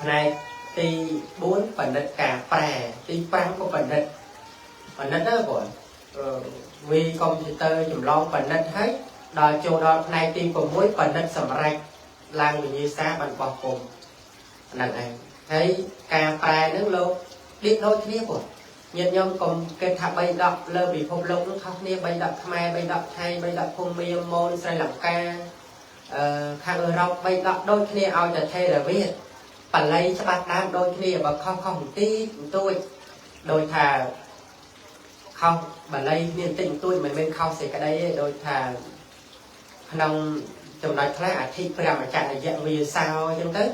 ផ្នែកទី4បណ្ឌិតការប្រែទី5ក៏បណ្ឌិតដែរបងវីកុំព្យូទ័រចម្លងបណ្ឌិតហើយដល់ចូលដល់ផ្នែកទី6បណ្ឌិតសម្រេចឡើងវិញ្ញាសាបានបោះពុំហ្នឹងឯងហើយការប្រែហ្នឹងលោកលៀកដូចគ្នាបងញាតិញោមកុំគិតថា3 10លើពិភពលោកនោះខុសគ្នា3 10ខ្មែរ3 10ថៃ3 10ភូមាមូនស្រីលង្កាខាងអឺរ៉ុប3 10ដូចគ្នាឲ្យតែថេរវាទបាលីច្បាប់ដើមដូចគ្នាបើខុសបន្តិចបន្តួចដោយថាខុសបាលីគ្នាបន្តិចបន្តួចមិនមែនខុសសេចក្តីទេដោយថាក្នុងចំណុចខ្លះអធិព្រះមច្ចរិយវាសោអញ្ចឹងទៅ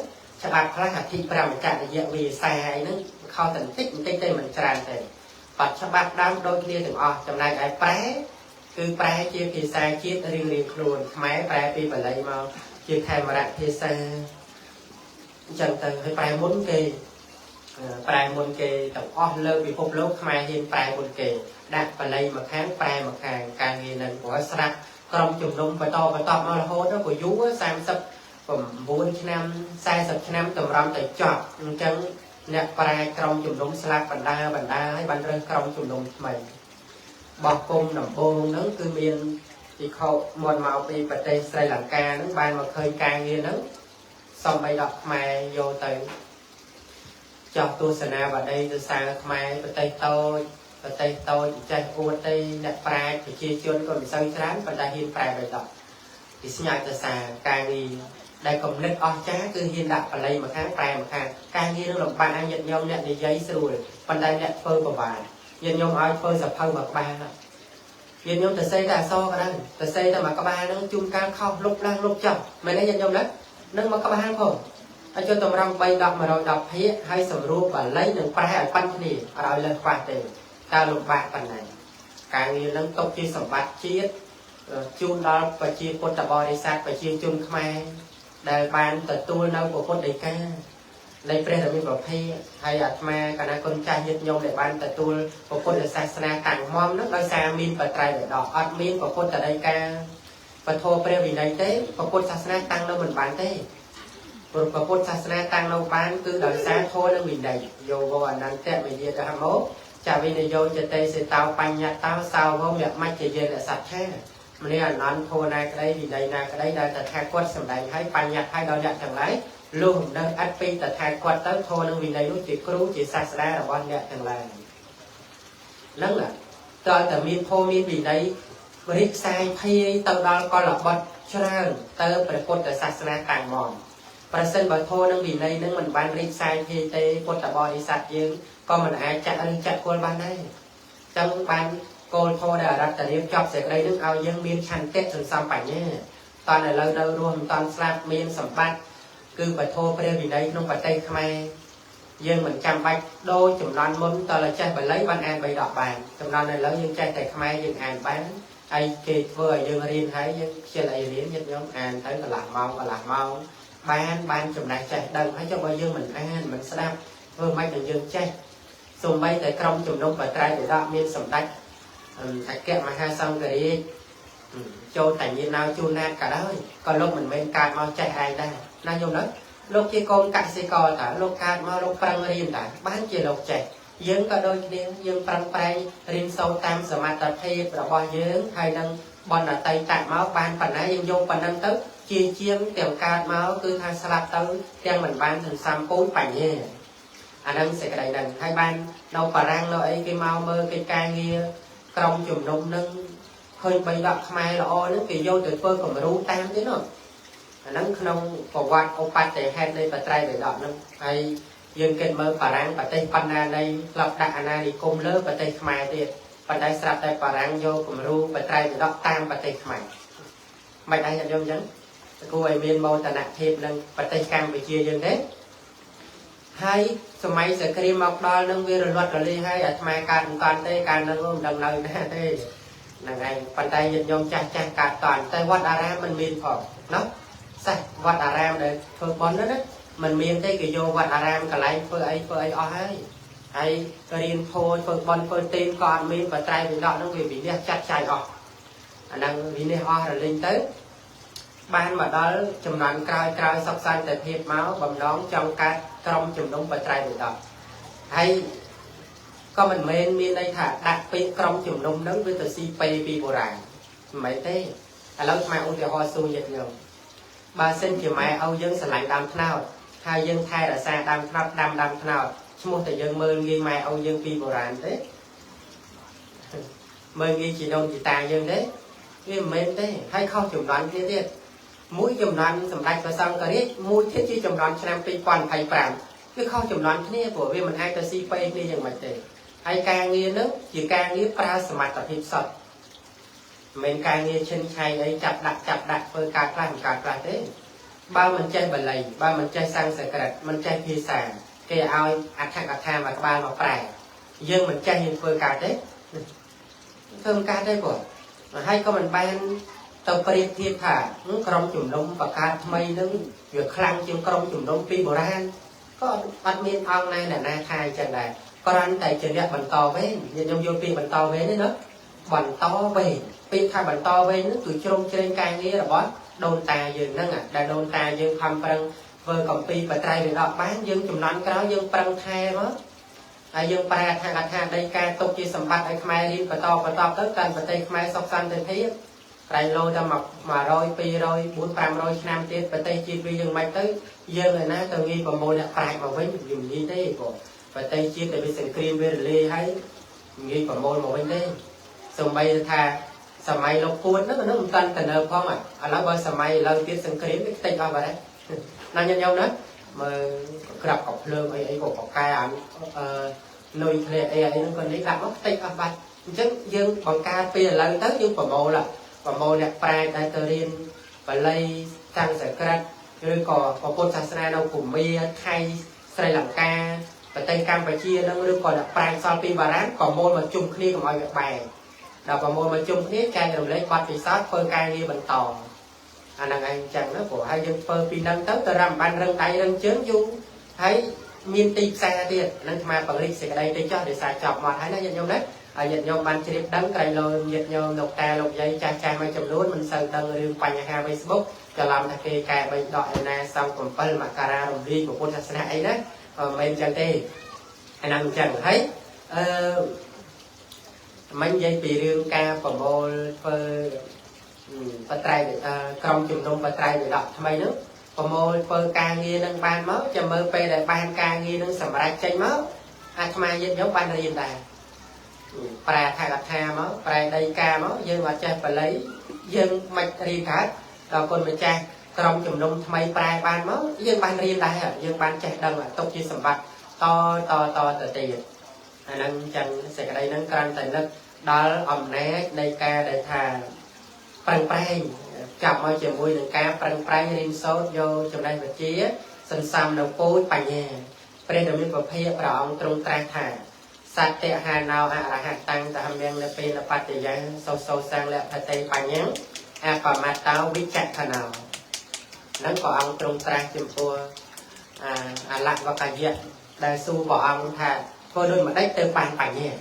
ច្បាប់ខ្លះអធិព្រះមច្ចរិយវាសាអីហ្នឹងខុសតែបន្តិចបន្តិចទេមិនច្រើនទេបាត់ច្បាប់ដើមដូចគ្នាទាំងអស់ចំណែកឯប្រែគឺប្រែជាភាសាជាតិរៀងៗខ្លួនខ្មែរប្រែពីបាលីមកជាខេមរៈភាសាអញ្ចឹងទៅហើយប្រែមុនគេទាំងអស់លើពិភពលោកខ្មែរហ៊ានប្រែមុនគេដាក់បាលីមកខាងប្រែមកខាងការងារនឹងព្រោះស្រាប់ក្រុមជំនុំបន្តបន្តមករហូតដល់ក៏យូរ39ឆ្នាំ40ឆ្នាំតម្រាំតែចប់អញ្ចឹងអ្នកប្រែក្រុមជំនុំស្លាប់បណ្ដាហើយបានរើសក្រុមជំនុំថ្មីបោះពុំដំបូងហ្នឹងគឺមានភិក្ខុមុនមកពីប្រទេសស្រីលង្កាហ្នឹងបានមកឃើញការងារហ្នឹងសំបីដល់ខ្មែរយកទៅចោះទស្សនាវដ្តីទៅសារខ្មែរប្រទេសតូចចេះអួតទេអ្នកប្រាជ្ញប្រជាជនក៏មិនសូវច្រើនប៉ុន្តែហ៊ានប្រែបីដល់ពីស្ញាច់ទៅសារការងារដែលកំណត់អស្ចារ្យគឺហ៊ានដាក់បាលីមកខាងប្រែមកខាងការងារនឹងលំបាកអញញាតិញោមអ្នកនិយាយស្រួលប៉ុន្តែអ្នកធ្វើពិបាកញាតិញោមឲ្យធ្វើសភៅមួយក្បាលញាតិញោមទៅសេតែអក្សរក៏ដែរទៅសេតែមួយក្បាលហ្នឹងជួនកាលខុសលុបឡើងលុបចុះមែនទេញាតិញោមណានឹងមួយក្បាលផងហើយចូលតម្រង់3 10 110ភាគហើយសម្រួលបាលីនិងប្រែឲ្យប៉ាន់គ្នាអត់ឲ្យលើសខ្វះទេតើលំបាកប៉ុណ្ណាការងារនឹងຕົកជាសម្បត្តិជាតិជូនដល់ប្រជាពុទ្ធបរិស័ទប្រជាជនខ្មែរដែលបានទទួលនៅពុទ្ធដីកានៃព្រះរាមាប្រភេទហើយអាត្មាកណាគុណចាស់ញាតិញោមដែលបានទទួលពុទ្ធសាសនាតាំងមុំនោះដោយសារមានបត្រៃបិដកអត់មានពុទ្ធដីកាពធព្រះវិន័យទេពុទ្ធសាសនាតាំងនៅមិនបានទេព្រោះពុទ្ធសាសនាតាំងនៅបានគឺដោយសារធម៌និងវិន័យយោវអនន្តមយាធម្មោចាវិនយោចតេសេតោបញ្ញតោសោវមមច្ចយេនសត្ថាម្នាក់អនន្តធម៌ណាក្តីវិន័យណាក្តីដែលតថាគតសម្ដែងឲ្យបញ្ញត្តិឲ្យដល់អ្នកទាំងឡាយលុះមិនដឹងអត់ពីតថាគតទៅធម៌និងវិន័យនោះជាគ្រូជាសាស្តារបស់អ្នកទាំងឡាយហ្នឹងតើតែមានធម៌មានវិន័យរីកសាយភាយទៅដល់កលបុត្រច្រើនទៅព្រះពុទ្ធសាសនាតាំងមកប្រសិនបើធម៌និងវិន័យនឹងមិនបានរីកសាយភាយទេពុទ្ធបរិស័ទយើងក៏មិនអាចចាក់ឬចាក់គល់បានដែរចឹងបានគោលធម៌ដែលអរតនាចប់សេចក្តីនឹងឲ្យយើងមានឆន្ទៈសន្សំបញ្ញាតន់ឥឡូវនៅរស់មិនតន់ស្លាប់មានសម្បត្តិគឺបធម៌ព្រះវិន័យក្នុងប្រទេសខ្មែរយើងមិនចាំបាច់ដូចចំនួនមុនតើចេះបាលីបានអាន3 10បានចំនួនឥឡូវយើងចេះតែខ្មែរយើងអានបានហើយគេធ្វើឲ្យយើងរៀនហើយយើងខ្ជិលអីរៀនញាតិញោមអានទៅកន្លះម៉ោងកន្លះម៉ោងបានចំណេះចេះដឹងហើយចុះបើយើងមិនអានមិនស្ដាប់ធ្វើម៉េចនឹងយើងចេះសូម្បីតែក្រុមជំនុំបត្រៃបិដកមានសម្ដេចអគ្គមហាសង្ឃរាជចូលតែញាណៅជួនណាតក៏ដោយក៏លោកមិនមែនកើតមកចេះឯងដែរណាញោមណាលោកជាកូនកសិករតើលោកកើតមកលោកប្រឹងរៀនតើបានជាលោកចេះយើងក៏ដូចគ្នាយើងប្រឹងប្រែងរៀនសូត្រតាមសមត្ថភាពរបស់យើងហើយនឹង បនអតីតមកបានប៉ុណ្ណាយើងយកប៉ុណ្ណឹងទៅជាជាងទាំងកើតមកគឺថាស្លាប់ទៅទាំងមិនបានសន្សំពូជបញ្ញាអាហ្នឹងសេចក្តីហ្នឹងហើយបាននៅបារាំងនៅអីគេមកមើលកិច្ចការងារក្រុមជំនុំនឹងឃើញបីដកខ្មែរល្អហ្នឹងគេយកទៅធ្វើគំរូតាមទៀតនោះអាហ្នឹងក្នុងប្រវត្តិឧបត្តិហេតុនៃបត្រៃបិដកហ្នឹងហើយយើងគិតមើលបារាំងប្រទេសបណ្ណានៃធ្លាប់ដាក់អាណានិគមលើប្រទេសខ្មែរទៀតប៉ុន្តែស្រាប់តែបារាំងយកគំរូបត្រៃបិដកតាមប្រទេសខ្មែរមិនដែរញាតិញោមអញ្ចឹងគួរឲ្យមានមោទនភាពនឹងប្រទេសកម្ពុជាយើងទេហើយសម័យសង្គ្រាមមកដល់នឹងវារលត់រលាយហើយអាត្មាកើតមិនតាន់ទេកាលនឹងមិនដឹងនៅណាទេហ្នឹងឯងប៉ុន្តែញាតិញោមចាស់ចាស់កើតតាន់តែវត្តអារាមមិនមានផងណោះសេះវត្តអារាមដែលធ្វើបុណ្យហ្នឹងណាមិនមានទេគេយកវត្តអារាមកន្លែងធ្វើអីធ្វើអីអស់ហើយហើយរៀនធម៌ធ្វើបុណ្យធ្វើទានក៏អត់មានបត្រៃបិដកហ្នឹងវាវិនិច្ឆ័យចាត់ចែងអស់អាហ្នឹងវិនិច្ឆ័យអស់រលីងទៅបានមកដល់ចំនួនក្រោយក្រោយសុខសន្តិភាពមកបំណងចង់កើតក្រុមជំនុំបត្រៃបិដកហើយក៏មិនមែនមានន័យថាដាក់ពាក្យក្រុមជំនុំហ្នឹងវាទៅស៊ីពេពីបុរាណមិនមែនទេឥឡូវស្មាឧទាហរណ៍សួរញាតិញោមបើសិនជាម៉ែឪយើងស្រឡាញ់ដើមត្នោតហើយយើងថែរក្សាដើមត្នោតដាំដើមត្នោតឈ្មោះតែយើងមើលងាយម៉ែឪយើងពីបុរាណទេមើលងាយជីដូនជីតាយើងទេវាមិនមែនទេហើយខុសចំនួនគ្នាទៀតមួយចំនួនសម្ដេចព្រះសង្ឃរាជមួយទៀតជាចំនួនឆ្នាំ2025វាខុសចំនួនគ្នាព្រោះវាមិនអាចទៅស៊ីពេគ្នាយ៉ាងម៉េចទេហើយការងារហ្នឹងជាការងារប្រើសមត្ថភាពសុទ្ធមិនមែនការងារឈិនឆៃអីចាប់ដាក់ធ្វើការខ្លះមិនការខ្លះទេបើមិនចេះបាលីបើមិនចេះសំស្ក្រឹតមិនចេះភាសាគេឲ្យអត្ថកថាមួយក្បាលមកប្រែយើងមិនចេះយើងធ្វើការទេធ្វើមិនការទេព្រោះហើយក៏មិនបានទៅប្រៀបធៀបថាក្រុមជំនុំបង្កើតថ្មីនឹងវាខ្លាំងជាងក្រុមជំនុំពីបុរាណក៏អត់មានអង្គណាអ្នកណាថាអញ្ចឹងដែរគ្រាន់តែជាអ្នកបន្តវេនខ្ញុំយល់ពីបន្តវេនទេណាបន្តវេនពាក្យថាបន្តវេននោះគឺជ្រុំជ្រែងការងាររបស់ដូនតាយើងហ្នឹងដែលដូនតាយើងខំប្រឹងធ្វើកម្ពីបត្រៃបិដកបានយើងចំនួនក្រោយយើងប្រឹងថែមកហើយយើងប្រែថាកថាដីការទុកជាសម្បត្តិឲ្យខ្មែររៀនបន្តបន្តទៅកាន់ប្រទេសខ្មែរសុខសន្តិភាពក្រែងលោតែ100 200 4 500ឆ្នាំទៀតប្រទេសជាតិវាយើងមិនទៅយើងឯណាទៅងាយប្រមូលអ្នកប្រាជ្ញមកវិញវាមិនងាយទេព្រោះប្រទេសជាតិដែលវាសង្គ្រាមវារលាយហើយងាយប្រមូលមកវិញទេសូម្បីថាសម័យលោកពួនហ្នឹងមិនតាន់ទៅនៅផងឥឡូវបើសម័យឥឡូវទៀតសង្គ្រាមវាខ្ទេចអស់បាត់ហើយណាញាតិញោមណាមើលក្រាប់កភ្លើងអីអីក៏បកែអានុយធ្លាក់អីអីហ្នឹងក៏នេះដាក់មកខ្ទេចអស់បាត់អញ្ចឹងយើងបង្កើតពីឥឡូវទៅយើងប្រមូលអ្នកប្រាជ្ញដែលទៅរៀនបាលីសំស្ក្រឹតឬក៏ពុទ្ធសាសនានៅភូមាថៃស្រីលង្កាប្រទេសកម្ពុជានឹងឬក៏អ្នកប្រាជ្ញសល់ពីបារាំងក៏មូលមកជុំគ្នាកុំឲ្យវាបែកដល់ប្រមូលមកជុំគ្នាចែករំលែកបទពិសោធន៍ធ្វើការងារបន្តអាហ្នឹងឯងអញ្ចឹងណាព្រោះហើយយើងធ្វើពីហ្នឹងទៅទៅរំបានរឹងដៃរឹងជើងយូរហើយមានទីផ្សារទៀតហ្នឹងអាត្មាបង្រិចសេចក្តីទៅចោះដោយសារចប់មកហើយណាញាតិញោមណាហើយញាតិញោមបានជ្រាបដឹងក្រែងលោញាតិញោមលោកតាលោកយាយចាស់ចាស់មួយចំនួនមិនសូវដឹងរឿងបញ្ហា Facebook ច្រឡំថាគេកែបីដកឯណាសង្ឃ7មករារំលាយពុទ្ធសាសនាអីណាមិនមែនអញ្ចឹងទេអាហ្នឹងអញ្ចឹងហើយអឺមិញនិយាយពីរឿងការប្រមូលធ្វើបត្រៃក្រុមជំនុំបត្រៃបិដកថ្មីហ្នឹងប្រមូលធ្វើការងារនឹងបានមកចាំមើលពេលដែលបានការងារនឹងសម្រេចចេញមកអាត្មាញាតិញោមបានរៀនដែរប្រែថាកថាមកប្រែដីកាមកយើងអត់ចេះបាលីយើងមិនរៀនកើតដល់គុណម្ចាស់ក្រុមជំនុំថ្មីប្រែបានមកយើងបានរៀនដែរយើងបានចេះដឹងទុកជាសម្បត្តិតតតទៅទៀតអាហ្នឹងចឹងសេចក្តីហ្នឹងគ្រាន់តែនឹកដល់អំណាចនៃការដែលថាប្រឹងប្រែងចាប់មកជាមួយនឹងការប្រឹងប្រែងរៀនសូត្រយកចំណេះវិជ្ជាសន្សំនៅពូជបញ្ញាព្រះដ៏មានពភាព្រះអង្គទ្រង់ត្រាស់ថាសត្យហាណោអរហតាំងតមៀងនៅពេលបច្ចយាសោសោសាំងលភតេបញ្ញាអបមតោវិចខណោហ្នឹងព្រះអង្គទ្រង់ត្រាស់ចំពោះអាលវកយៈដែលសួរព្រះអង្គថាធ្វើដូចម្ដេចទៅបានបញ្ញាឥ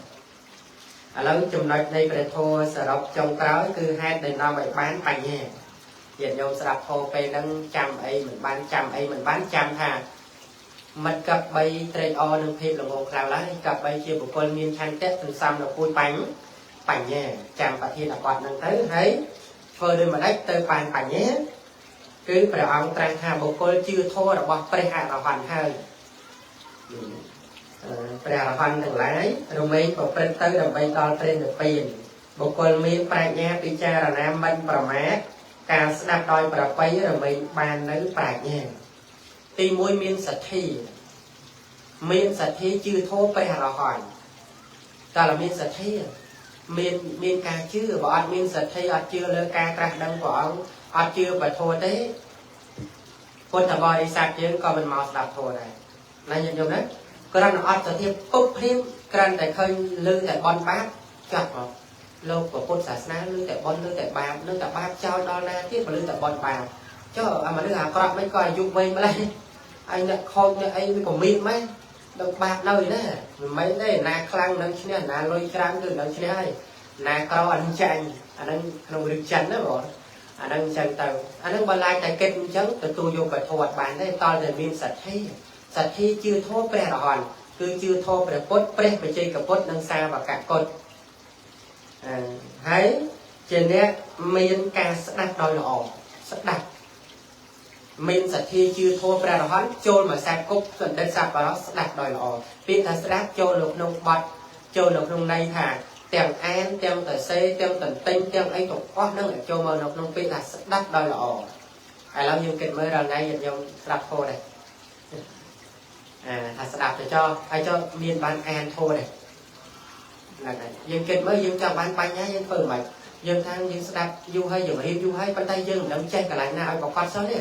ឡូវចំណុចនៃព្រះធម៌សរុបចុងក្រោយគឺហេតុដែលនាំឲ្យបានបញ្ញាញាតិញោមស្ដាប់ធម៌ពេលហ្នឹងចាំអីមិនបានចាំអីមិនបានចាំថាមិត្តកបីត្រេកអរនឹងភាពល្ងងខ្លៅឡើយកបីជាបុគ្គលមានឆន្ទៈសន្សំនៅពូជបញ្ញា បញ្ញាចាំប្រធានបទហ្នឹងទៅហើយធ្វើដូចម្ដេចទៅបានបញ្ញាគឺព្រះអង្គត្រាស់ថាបុគ្គលជឿធម៌របស់ព្រះអរហន្តហើយព្រះអរហន្តទាំងឡាយរមែងប្រព្រឹត្តទៅដើម្បីដល់ព្រះនិព្វានបុគ្គលមានប្រាជ្ញាពិចារណាមិនប្រមាទការស្ដាប់ដោយប្រពៃរមែងបាននៅប្រាជ្ញាទី1មានសទ្ធាមានសទ្ធាជឿធម៌ព្រះអរហន្តតើមានសទ្ធាមានការជឿបើអត់មានសទ្ធាអត់ជឿលើការត្រាស់ដឹងព្រះអង្គអត់ជឿព្រះធម៌ទេពុទ្ធបរិស័ទយើងក៏មិនមកស្ដាប់ធម៌ដែរណាញាតិញោមណាគ្រាន់តែអត់សទ្ធាពុបភ្លាមគ្រាន់តែឃើញឮតែបន់បាបចាត់មកលោកពុទ្ធសាសនាឮតែបន់ឮតែបាបនឹងតែបាបចោលដល់ណាទៀតបើឮតែបន់បាបចុះអាមនុស្សអាក្រក់មិនក៏អាយុវែងម្ល៉េះឯអ្នកខូចអ្នកអីវាក៏មានម៉េចដល់បាបនៅណាមិនមែនទេណាខ្លាំងនឹងឈ្នះណាលុយច្រើនគឺនឹងឈ្នះហើយណាក្រអានឹងចាញ់អានឹងក្នុងរឿងចិនណាបងអានឹងចឹងទៅអានឹងបើឡាយតែគិតអញ្ចឹងទទួលយកពធអត់បានទេតើតែមានសទ្ធាសទ្ធាជឿធម៌ព្រះអរហន្តគឺជឿធម៌ព្រះពុទ្ធព្រះបច្ចេកពុទ្ធនិងសាវកគុតហើយជាអ្នកមានការស្ដាប់ដោយល្អស្ដាប់មានសទ្ធាជឿធម៌ព្រះអរហន្តចូលមកសាគប់សណ្ឌិតសប្បុរសស្ដាប់ដោយល្អពាក្យថាស្ដាប់ចូលនៅក្នុងបទចូលនៅក្នុងន័យថាទាំងអានទាំងតសេទាំងតន្ទិញទាំងអីទាំងអស់ហ្នឹងចូលមកនៅក្នុងពាក្យថាស្ដាប់ដោយល្អឥឡូវយើងគិតមើលរាល់ថ្ងៃយើងស្ដាប់ធម៌ដែរថាស្ដាប់ទៅចោហើយចោមានបានអានធម៌ដែរហ្នឹងហើយយើងគិតមើលយើងចង់បានបញ្ញាយើងធ្វើមិនយើងថាយើងស្ដាប់យូរហើយយើងរៀនយូរហើយប៉ុន្តែយើងមិនដឹងចេះកន្លែងណាឲ្យប្រកបសោះទេ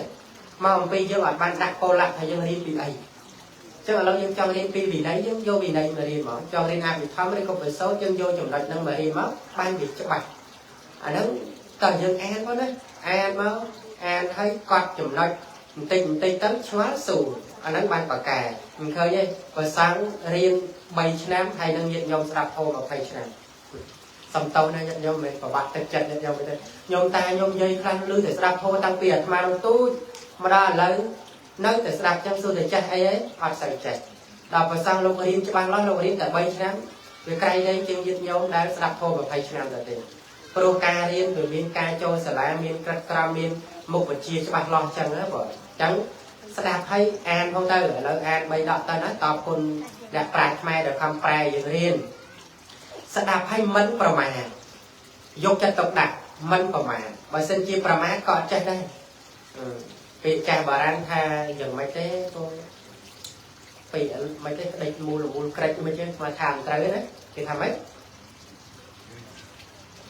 មកអំពីយើងអត់បានដាក់ពលៈថាយើងរៀនពីអីចឹងឥឡូវយើងចង់រៀនពីវិន័យយើងយកវិន័យមករៀនមកចង់រៀនអភិធម្មឬក៏បិសោយើងយកចំណុចហ្នឹងមករៀនមកបានវាច្បាស់អាហ្នឹងតើយើងអានមកណាអានមកអានហើយកត់ចំណុចបន្តិចបន្តិចទៅឆ្ងល់ស៊ូអាហ្នឹងបានបកែមិនឃើញទេបើសង្ឃរៀន3ឆ្នាំហើយនឹងញាតិញោមស្ដាប់ធម៌20ឆ្នាំសំតោណាញាតិញោមមិនប្របាក់ទឹកចិត្តញាតិញោមទេញោមតាញោមយាយខ្លះឮតែស្ដាប់ធម៌តាំងពីអាត្មានោះទូចមកដល់ឥឡូវនៅតែស្ដាប់ចឹងសួរតែចេះអីហីអត់សូវចេះដល់ប្រសងលោករៀនច្បាស់លាស់លោករៀនតែ3ឆ្នាំវាក្រៃលែងជាងញាតិញោមដែលស្ដាប់ធម៌20ឆ្នាំទៅទេព្រោះការរៀនវាមានការចូលសាលាមានក្រិតក្រមមានមុខវិជ្ជាច្បាស់លាស់ចឹងណាបងចឹងស្ដាប់ហើយអានផងទៅឥឡូវអាន3ដកទៅណាតបគុណអ្នកប្រាជ្ញខ្មែរដែលខំប្រែយើងរៀនស្ដាប់ហើយមិនប្រមាទយកចិត្តទុកដាក់មិនប្រមាទបើសិនជាប្រមាទក៏អត់ចេះដែរពាក្យចាស់បារាំងថាយ៉ាងម៉េចទេពូពាក្យមិនទេក្តិចមូលមូលក្រិចមិនទេស្មើថាមិនត្រូវណាគេថាម៉េច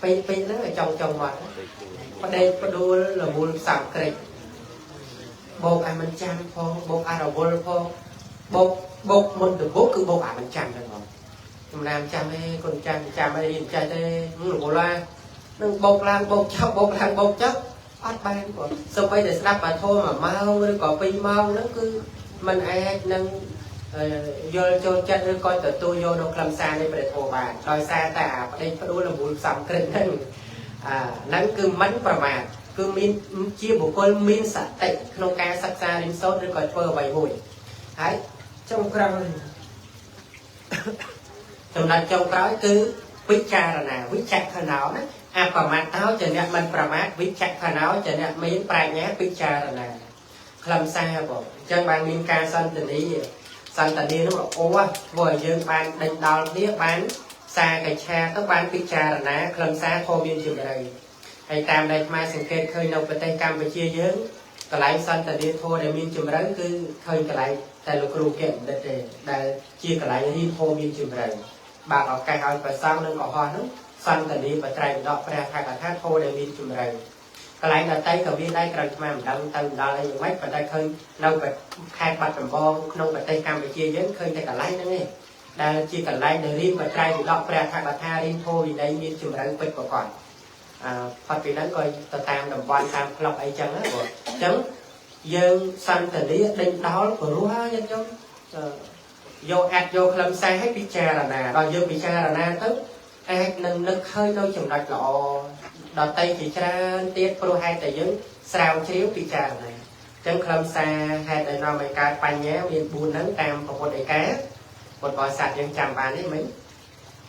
ពាក្យហ្នឹងឲ្យចង់មកប្តេកផ្ដួលលមូលផ្សំក្រិចបោកឲ្យមិនចាំផងបោកអារវល់ផងបោកមុនទៅបោកគឺបោកអាមិនចាំហ្នឹងហ្មងចំណាំចាំទេកូនចាំចាំអីរៀនចេះទេរវល់ឡានឹងបោកឡើងបោកចាប់បោកឡើងបោកចាប់អត់បានបងសូម្បីតែស្ដាប់បាធម៌1ម៉ោងឬក៏2ម៉ោងហ្នឹងគឺมันអាចនឹងយល់ចូលចិត្តឬក៏ទទួលយកនៅខ្លឹមសារនៃព្រះធម៌បានដោយសារតែអាប្តេជ្ញាផ្ដួលរមូលផ្សំក្រិចហ្នឹងអាហ្នឹងគឺមិនប្រមាទគឺមានជាបុគ្គលមានសតិក្នុងការសិក្សារៀនសូត្រឬក៏ធ្វើអ្វីមួយហើយចុងក្រោយចំណុចចុងក្រោយគឺពិចារណាវិចក្ខណោណាអបមាតោជាអ្នកមិនប្រមាទវិចក្ខណោជាអ្នកមានប្រាជ្ញាពិចារណាខ្លឹមសារបងអញ្ចឹងបានមានការសន្ទនាសន្ទនានោះល្អធ្វើឲ្យយើងបានដេញដោលគ្នាបានសាកិច្ឆាទៅបានពិចារណាខ្លឹមសារធម៌មានជម្រៅហើយតាមដែលខ្មែរសង្កេតឃើញនៅប្រទេសកម្ពុជាយើងកន្លែងសន្ទនាធម៌ដែលមានជម្រៅគឺឃើញកន្លែងតែលោកគ្រូគបណ្ឌិតទេដែលជាកន្លែងរៀនធម៌មានជម្រៅបើកឱកាសឲ្យព្រះសង្ឃនិងកុហកនោះសន្ទនាបត្រៃបដកព្រះថាកថាធម៌ដែលមានជម្រៅកន្លែងដតីក៏មានដែរក្រៅឆ្មាមិនដឹងទៅដល់អីយ៉ាងម៉េចប៉ុន្តែឃើញនៅខេត្តបាត់ដំបងក្នុងប្រទេសកម្ពុជាយើងឃើញតែកន្លែងហ្នឹងឯងដែលជាកន្លែងដែលរៀនបត្រៃបដកព្រះថាកថារៀនធម៌វិន័យមានជម្រៅពិតប្រាកដផុតពីហ្នឹងក៏ទៅតាមតំបន់តាមក្លឹបអីចឹងណាបងអញ្ចឹងយើងសន្ទនាដេញដោលព្រោះហើយញាតិញោមយកអាចយកខ្លឹមសារឲ្យពិចារណាដល់យើងពិចារណាទៅអាចនឹងនឹកឃើញនៅចំណុចល្អដតីជាច្រើនទៀតព្រោះហេតុតែយើងស្រាវជ្រាវពិចារណាអញ្ចឹងខ្លឹមសារហេតុដែលនាំឲ្យកើតបញ្ញាមាន4ហ្នឹងតាមពុទ្ធដីកាពុទ្ធបរិស័ទយើងចាំបានទេមិញ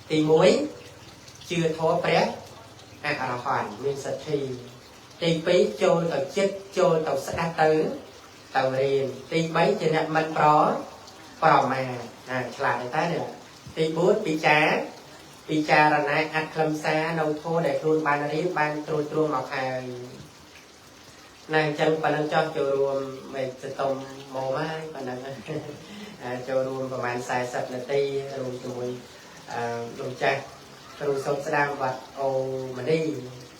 ទី1 ជឿធម៌ព្រះអរហន្តមានសទ្ធាទី2ចូលទៅចិត្តចូលទៅស្ដាប់ទៅរៀនទី3ជាអ្នកមិនប្រមាទណាឆ្លាតទេតានេះទី4ពិចារណាអត្តខ្លឹមសារនៅធម៌ដែលខ្លួនបានរៀនបានត្រួតត្រងមកហើយណាអញ្ចឹងប៉ុណ្ណឹងចោះចូលរួមមិនសតុំមកហើយប៉ុណ្ណឹងចូលរួមប្រហែល40នាទីរួមជាមួយលោកចាស់គ្រូសូត្រស្ដាំវត្តអូមនី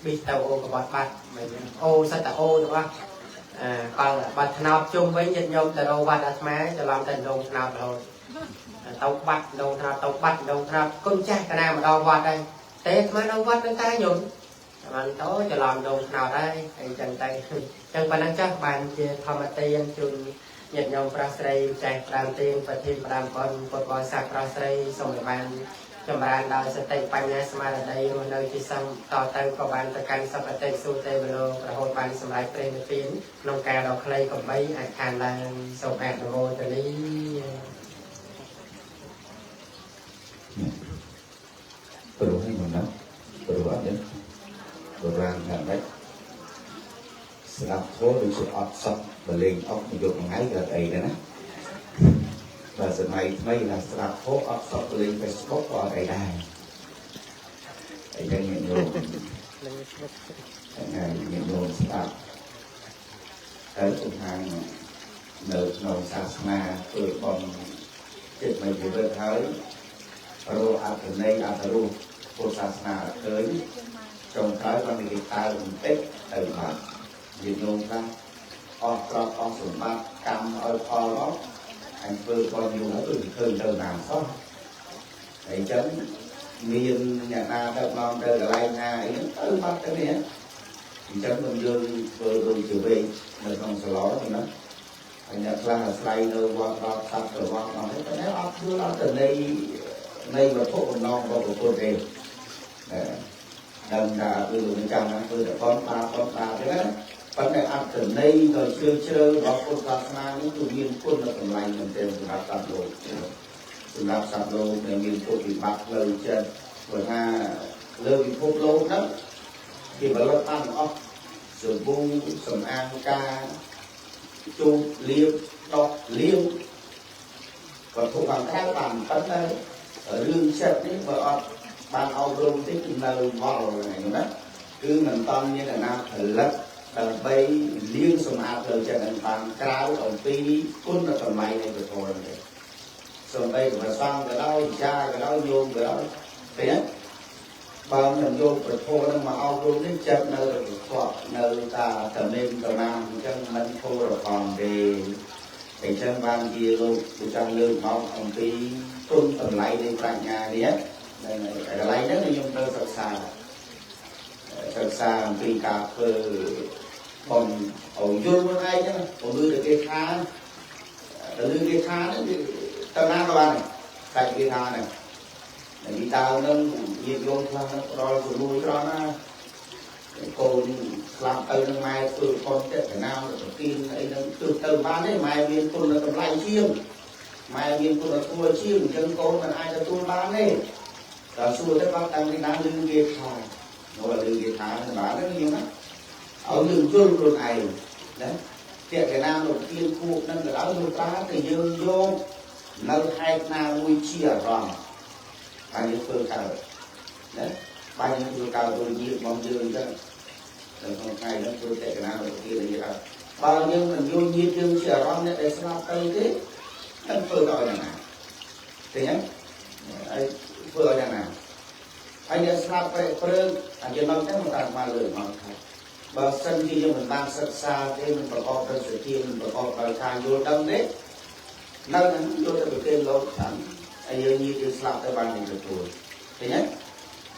ប៊ីទៅអូកបត់បាត់មិនអូសត្វតអូទាំងអស់កលបាត់ថ្នោតជុំវិញញាតិញោមទៅរកវត្តអាត្មាច្រឡំតែដងថ្នោតរហូតទៅបាត់ដងថ្នោតទៅបាត់ដងថ្នោតគុណចាស់កណាមកដល់វត្តហើយទេអាត្មានៅវត្តនឹងតែញោមបានទៅច្រឡំដងថ្នោតហើយអីចឹងទៅចឹងប៉ុណ្ណឹងចាស់បានជាធម្មទានជូនញាតិញោមប្រុសស្រីចាស់ផ្ដើមទានប្រធានផ្ដើមបុណ្យពុទ្ធបរិស័ទប្រុសស្រីសូមឲ្យបានចម្រើនដោយសតិបញ្ញាស្មារតីរស់នៅជាសង្ឃតទៅក៏បានប្រកាន់សពតិសុទេវលោករហូតបានសម្រេចព្រះនិព្វានក្នុងការដ៏ខ្លីកំបីអាចខានឡើងសូមអនុមោទនាព្រោះនេះណាព្រោះអត់ទេបុរាណថាម៉េចស្ដាប់ធម៌ដូចជាអត់សក់បលេងអត់មកយកថ្ងៃក៏អីដែរណាបើសម័យថ្មីថាស្ដាប់ធម៌អត់សក់បលេង Facebook ក៏អត់អីដែរអីចឹងញាតិញោមថ្ងៃញាតិញោមស្ដាប់ហើយជំហាននៅក្នុងសាសនាធ្វើបុណ្យចិត្តមួយជីវិតហើយរកអត្ថន័យអត្ថរសពុទ្ធសាសនាឃើញចុងក្រោយបាននិយាយតើបន្តិចទៅបាទញាតិញោមខ្លះអស់ទ្រព្យអស់សម្បត្តិកម្មឲ្យផលមកអញធ្វើបុណ្យយូរហើយគឺឃើញទៅណាសោះហើយអញ្ចឹងមានអ្នកណាទៅមកទៅកន្លែងណាអីហ្នឹងទៅបាត់ទៅនេះអញ្ចឹងមិនយើងធ្វើដូចជាវេនៅក្នុងសាឡនណាហើយអ្នកខ្លះអាស្រ័យនៅវត្តដល់សត្វទៅវត្តអស់ហ្នឹងតែអត់ធ្វើអត់ទៅនៃវត្ថុបំណងរបស់ពុទ្ធទេដឹងថាគឺលោកចាំណាធ្វើតែប៉ុនបាប៉ុនបាទេណាប៉ុន្តែអត្ថន័យដ៏ជ្រាលជ្រៅរបស់ពុទ្ធសាសនានេះគឺមានគុណតម្លៃមែនទែនសម្រាប់សត្វលោកសម្រាប់សត្វលោកដែលមានពុទ្ធវិបត្តិផ្លូវចិត្តព្រោះថាលើពិភពលោកហ្នឹងគេផលិតបានអស់សាប៊ូសម្អាងការជូតលាបដុសលាងវត្ថុខាងក្រៅបានប៉ុន្តែរឿងចិត្តនេះបើអត់បានអប់រំទេគឺនៅវល់ហ្នឹងណាគឺមិនតាន់មានអាណាផលិតដើម្បីលាងសម្អាតផ្លូវចិត្តនឹងបានក្រៅអំពីគុណតម្លៃនៃព្រះធម៌នេះសូម្បីព្រះសង្ឃក៏ដោយចាក៏ដោយញោមក៏ដោយឃើញទេបើមិនយកព្រះធម៌នឹងមកអប់រំនេះចិត្តនៅតែខ្វក់នៅតាតមេមតណាមអញ្ចឹងមិនធូររផងទេអញ្ចឹងបានជាលោកចង់លើកមកអំពីគុណតម្លៃនៃប្រាជ្ញានេះកន្លែងហ្នឹងខ្ញុំត្រូវសិក្សាអំពីការធ្វើបុណ្យឲ្យយល់ខ្លួនឯងហ្នឹងព្រោះឮតែគេថាទៅឮគេថាហ្នឹងគឺទៅណាក៏បានដែរតែគេថាហ្នឹងតែពីដើមហ្នឹងញាតិញោមខ្លះហ្នឹងផ្ដល់ជំនួយច្រើនណាកូនស្លាប់ទៅនឹងម៉ែធ្វើបុណ្យតេណាមទៅគៀនអីហ្នឹងទើបទៅបានទេម៉ែមានគុណតម្លៃជាងម៉ែមានគុណធម៌ជាងអញ្ចឹងកូនមិនអាចទទួលបានទេដល់សួរទៅបានតាំងពីណាឮគេថាមកឮគេថាបានទេខ្ញុំណាឲ្យយើងយល់ខ្លួនឯងណាតេណាមលោកគៀនគួបហ្នឹងក៏ដោយលោកត្រាតែយើងយកនៅហេតុណាមួយជាអារម្មណ៍ហើយយើងធ្វើកើតណាបាយយើងធ្វើកើតដូចញាតិរបស់យើងអញ្ចឹងនៅក្នុងថ្ងៃហ្នឹងធ្វើតេណាមលោកគៀននិយាយថាបើយើងមិនយកញាតិយើងជាអារម្មណ៍អ្នកដែលស្លាប់ទៅទេនឹងធ្វើដល់យ៉ាងណាឃើញទេហើយធ្វើឲ្យយ៉ាងណាហើយអ្នកស្លាប់ប្រេព្រឹងអាចំណុចហ្នឹងមិនតាមមកលើមកថាបើសិនជាយើងមិនបានសិក្សាទេមិនប្រកបដោយសទ្ធាមិនប្រកបដោយការយល់ដឹងទេនៅហ្នឹងយកទៅប្រគេនលោកតាមហើយយើងញាតិយើងស្លាប់ទៅបាននឹងទទួលឃើញទេ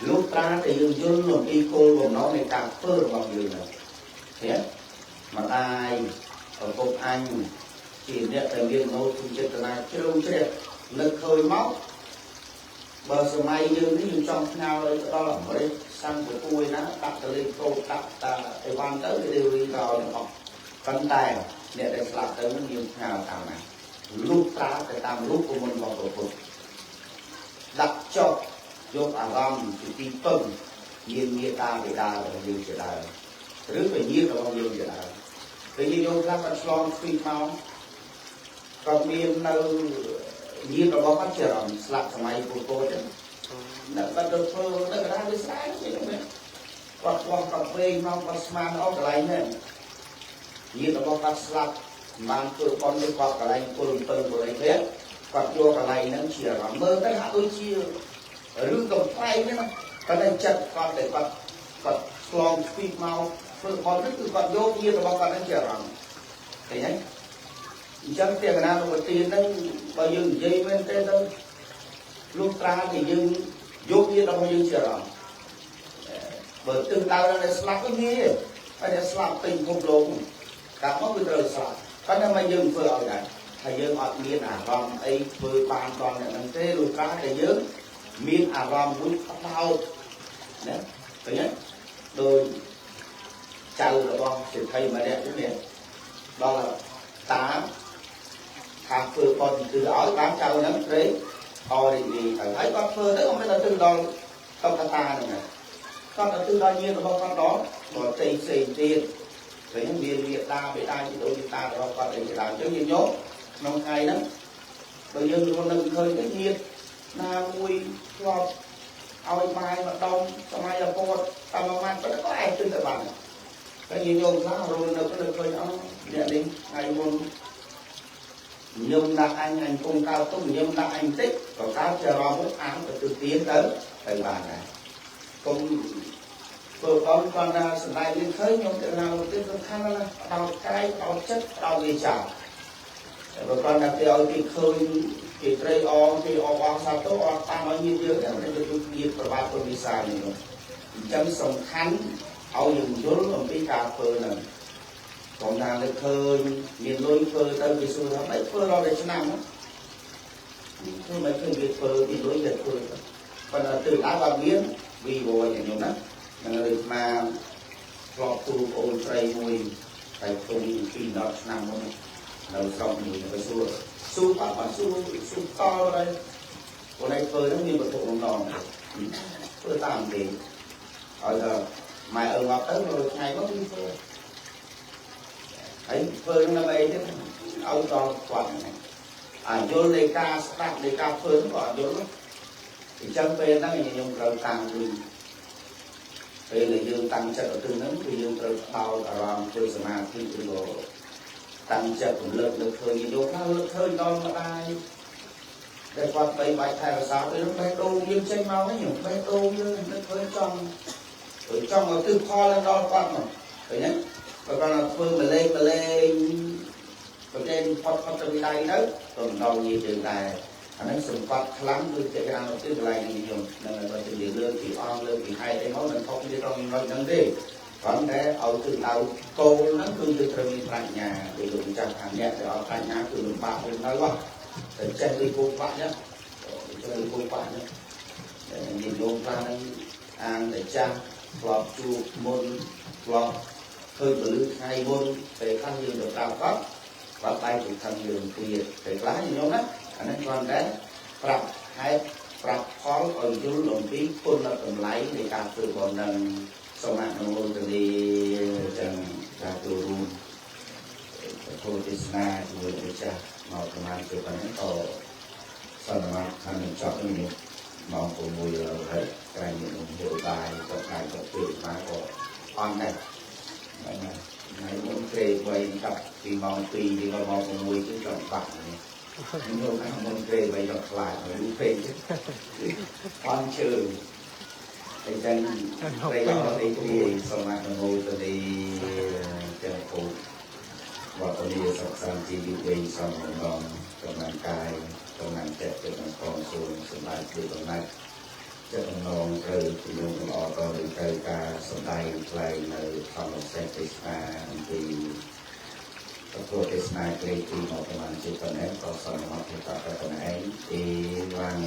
លោកត្រាតែយើងយល់អំពីគោលបំណងនៃការធ្វើរបស់យើងហ្នឹងឃើញទេម្ដាយឪពុកអញជាអ្នកដែលមានមនោចេតនាជ្រៅជ្រះនឹកឃើញមកបើសម័យយើងនេះយើងចង់ផ្ញើឲ្យទៅដល់អាមេរិកសិង្ហបុរីណាដាក់ទៅលេខកូដដាក់តាអីវ៉ាន់ទៅគេរៀបរយទាំងអស់ប៉ុន្តែអ្នកដែលស្លាប់ទៅនឹងយើងផ្ញើតាមណាលុះត្រាតែតាមរូបមន្តរបស់ព្រះពុទ្ធដាក់ចុះ យកអារម្មណ៍ជាទីពឹងមានមេត្តាបិតារបស់យើងជាដើមឬក៏ញាតិរបស់យើងជាដើមពេលយើងយកខ្លះគាត់ឆ្លងស្ពីមកគាត់មាននៅញាតិរបស់គាត់ជាអារម្មណ៍ស្លាប់សម័យពុទ្ធចឹងនៅគាត់ទៅធ្វើទៅកណ្ដាលវាស្រែគេហ្នឹងគាត់ខ្វះកាហ្វេមកគាត់ស្មានអស់កន្លែងហ្នឹងញាតិរបស់គាត់ស្លាប់បានធ្វើបុណ្យទៅគាត់កន្លែងពលអំពើពលអីទេគាត់យកកន្លែងហ្នឹងជាអារម្មណ៍មើលទៅហាក់ដូចជារឿងកំប្លែងហ្នឹងប៉ុន្តែចិត្តគាត់ដែលគាត់ឆ្លងស្ពីមកធ្វើបុណ្យហ្នឹងគឺគាត់យកញាតិរបស់គាត់ហ្នឹងជាអារម្មណ៍ឃើញទេអញ្ចឹងទេវតាលោកទានហ្នឹងបើយើងនិយាយមែនទេទៅលុះត្រាតែយើងយកញាតិរបស់យើងជាអារម្មណ៍បើទឹងដៅដល់ស្លាប់វិញងាយហើយតែស្លាប់ពេញពិភពលោកកាប់មកគឺត្រូវស្លាប់ប៉ុន្តែមកយើងធ្វើឲ្យដែរហើយយើងអត់មានអារម្មណ៍អីធ្វើបានដល់អ្នកហ្នឹងទេលុះត្រាតែយើងមានអារម្មណ៍មួយផ្ដោតណាឃើញទេដោយចៅរបស់សេដ្ឋីម្នាក់នេះដល់តាខាងធ្វើបុណ្យគឺឲ្យបានចៅហ្នឹងព្រេងអរិយទៅហើយគាត់ធ្វើទៅមិនមែនទៅដល់តុក្កតាហ្នឹងណាគាត់ទៅដល់ញាតិរបស់គាត់ដល់ដល់ផ្សេងផ្សេងទៀតព្រោះមានមេដាបេដាជីដូនជីតារបស់គាត់អីជាដើមអញ្ចឹងយើងយកក្នុងថ្ងៃហ្នឹងបើយើងរស់នៅឃើញទៅញាតិណាមួយធ្លាប់ឲ្យបាយម្ដងសម័យអពតតាមមួយម៉ាត់គាត់ក៏ឯងទិញទៅបានតែយើងយកខ្លះរស់នៅទៅឃើញអស់អ្នកនេះថ្ងៃមុនខ្ញុំដាក់អញគង់កៅទុំខ្ញុំដាក់អញតិចក៏កើតជាអារម្មណ៍អាងទៅទៀនទៅទៅបានដែរកុំធ្វើបងគាត់ថាសម្ដែងយើងឃើញខ្ញុំទៅណាទៅសំខាន់ណាស់ផ្ដោតកាយផ្ដោតចិត្តផ្ដោតវាចាបើគាត់ថាគេឲ្យគេឃើញគេត្រេកអរគេអបអរសាទរអត់តាមឲ្យញាតិយើងទេតែយើងញាតិប្របាទគុណវិសានេះអញ្ចឹងសំខាន់ឲ្យយើងយល់អំពីការធ្វើហ្នឹងកុំថាលើឃើញមានលុយធ្វើទៅគេសួរថាមិនធ្វើរាល់តែឆ្នាំធ្វើមិនឃើញគេធ្វើពីលុយគេធ្វើប៉ុន្តែទិសដៅអត់មានវីវយខ្ញុំណានឹងលើមកធ្លាប់ទូអូនស្រីមួយតែទុំពី10ឆ្នាំមុននៅស្រុកមួយទៅសួរសួរបាត់បាត់សួរសួរតហើយអូនឯងធ្វើហ្នឹងមានវត្ថុបំណងធ្វើតាមគេឲ្យថាម៉ែឪងាប់ទៅរយថ្ងៃមកគឺធ្វើហើយធ្វើនឹងដើម្បីអីទៀតឲ្យដល់គាត់ហ្នឹងអាយល់នៃការស្ដាប់នៃការធ្វើហ្នឹងក៏អត់យល់អញ្ចឹងពេលហ្នឹងខ្ញុំត្រូវតាំងវិញពេលដែលយើងតាំងចិត្តទៅហ្នឹងគឺយើងត្រូវផ្ដោតអារម្មណ៍ធ្វើសមាធិឬក៏តាំងចិត្តរំលឹកនៅឃើញយកខ្លះលើកឃើញដល់ម្ដាយដែលគាត់បីបាច់ថែរក្សាពេលបេះដូងយើងចេញមកហ្នឹងខ្ញុំបេះដូងយើងនឹកឃើញចង់ឲ្យទិសផលដល់គាត់មកឃើញទេបើគាត់ធ្វើម្លេងម្លេងប្រទេសផុតផុតទៅវិដៃទៅក៏មិនដល់ញាតិយើងដែរអាហ្នឹងសម្បត្តិខ្លាំងគឺកិច្ចការទៅកន្លែងនេះខ្ញុំនឹងឲ្យទៅនិយាយលើកពីអង្គលើកពីហេតុអីមកមិនខុសគ្នាត្រង់ចំណុចហ្នឹងទេគ្រាន់តែឲ្យទិសដៅគោលហ្នឹងគឺយើងត្រូវមានប្រាជ្ញាដូចលោកម្ចាស់ថាអ្នកដែលអត់ប្រាជ្ញាគឺលំបាកទៅហ៎តែចេះលុយគោបាក់ហ្នឹងចេះលុយគោបាក់ហ្នឹងនិយមខ្លះហ្នឹងអាងតែចាស់ធ្លាប់ជួបមុនធ្លាប់ឃើញពលឺថ្ងៃមុនពេលខ្លះយើងទៅប្រាប់គាត់គាត់បែរជាខឹងយើងទៀតពេលខ្លះខ្ញុំណាអានេះគ្រាន់តែប្រាប់ហេតុប្រាប់ផលឲ្យយល់អំពីគុណតម្លៃនៃការធ្វើបុណ្យនឹងសូមអនុមោទនាចឹងការចូលរួមធម៌ទេសនាជាមួយម្ចាស់មកប្រហែលជាប៉ុណ្ណឹងក៏សន្មតថានឹងចប់នេះម៉ោង6ហើយក្រែងមានហូបបាយក៏ខាយក៏ពេលមកក៏អន់ដែរថ្ងៃមុនក្រេវៃកាប់ពីម៉ោង2ពីម៉ោង6គឺចង់បាក់នេះខ្ញុំថាមុនក្រេវៃដល់ខ្លាចហើយពេកអន់ជើងអញ្ចឹងព្រៃអររីករាយសូមអនុមោទនាទាំងពូវត្តនីសុខសាន្តជីវិតវែងសំរងកម្លាំងកាយកម្លាំងចិត្តទាំងផងសូមសម្រាប់ជួយបំណាច់ចិត្តបំណងត្រូវជំនុំល្អតទៅត្រូវការសម្ដែងថ្លែងនៅធម្មសេទេសនាអំពីពធទេសនាក្រេទីមកប្រមាណជាប៉ុណ្ណេះក៏សន្មតថាតែប៉ុណ្ណេះឯងអេវ៉ាំង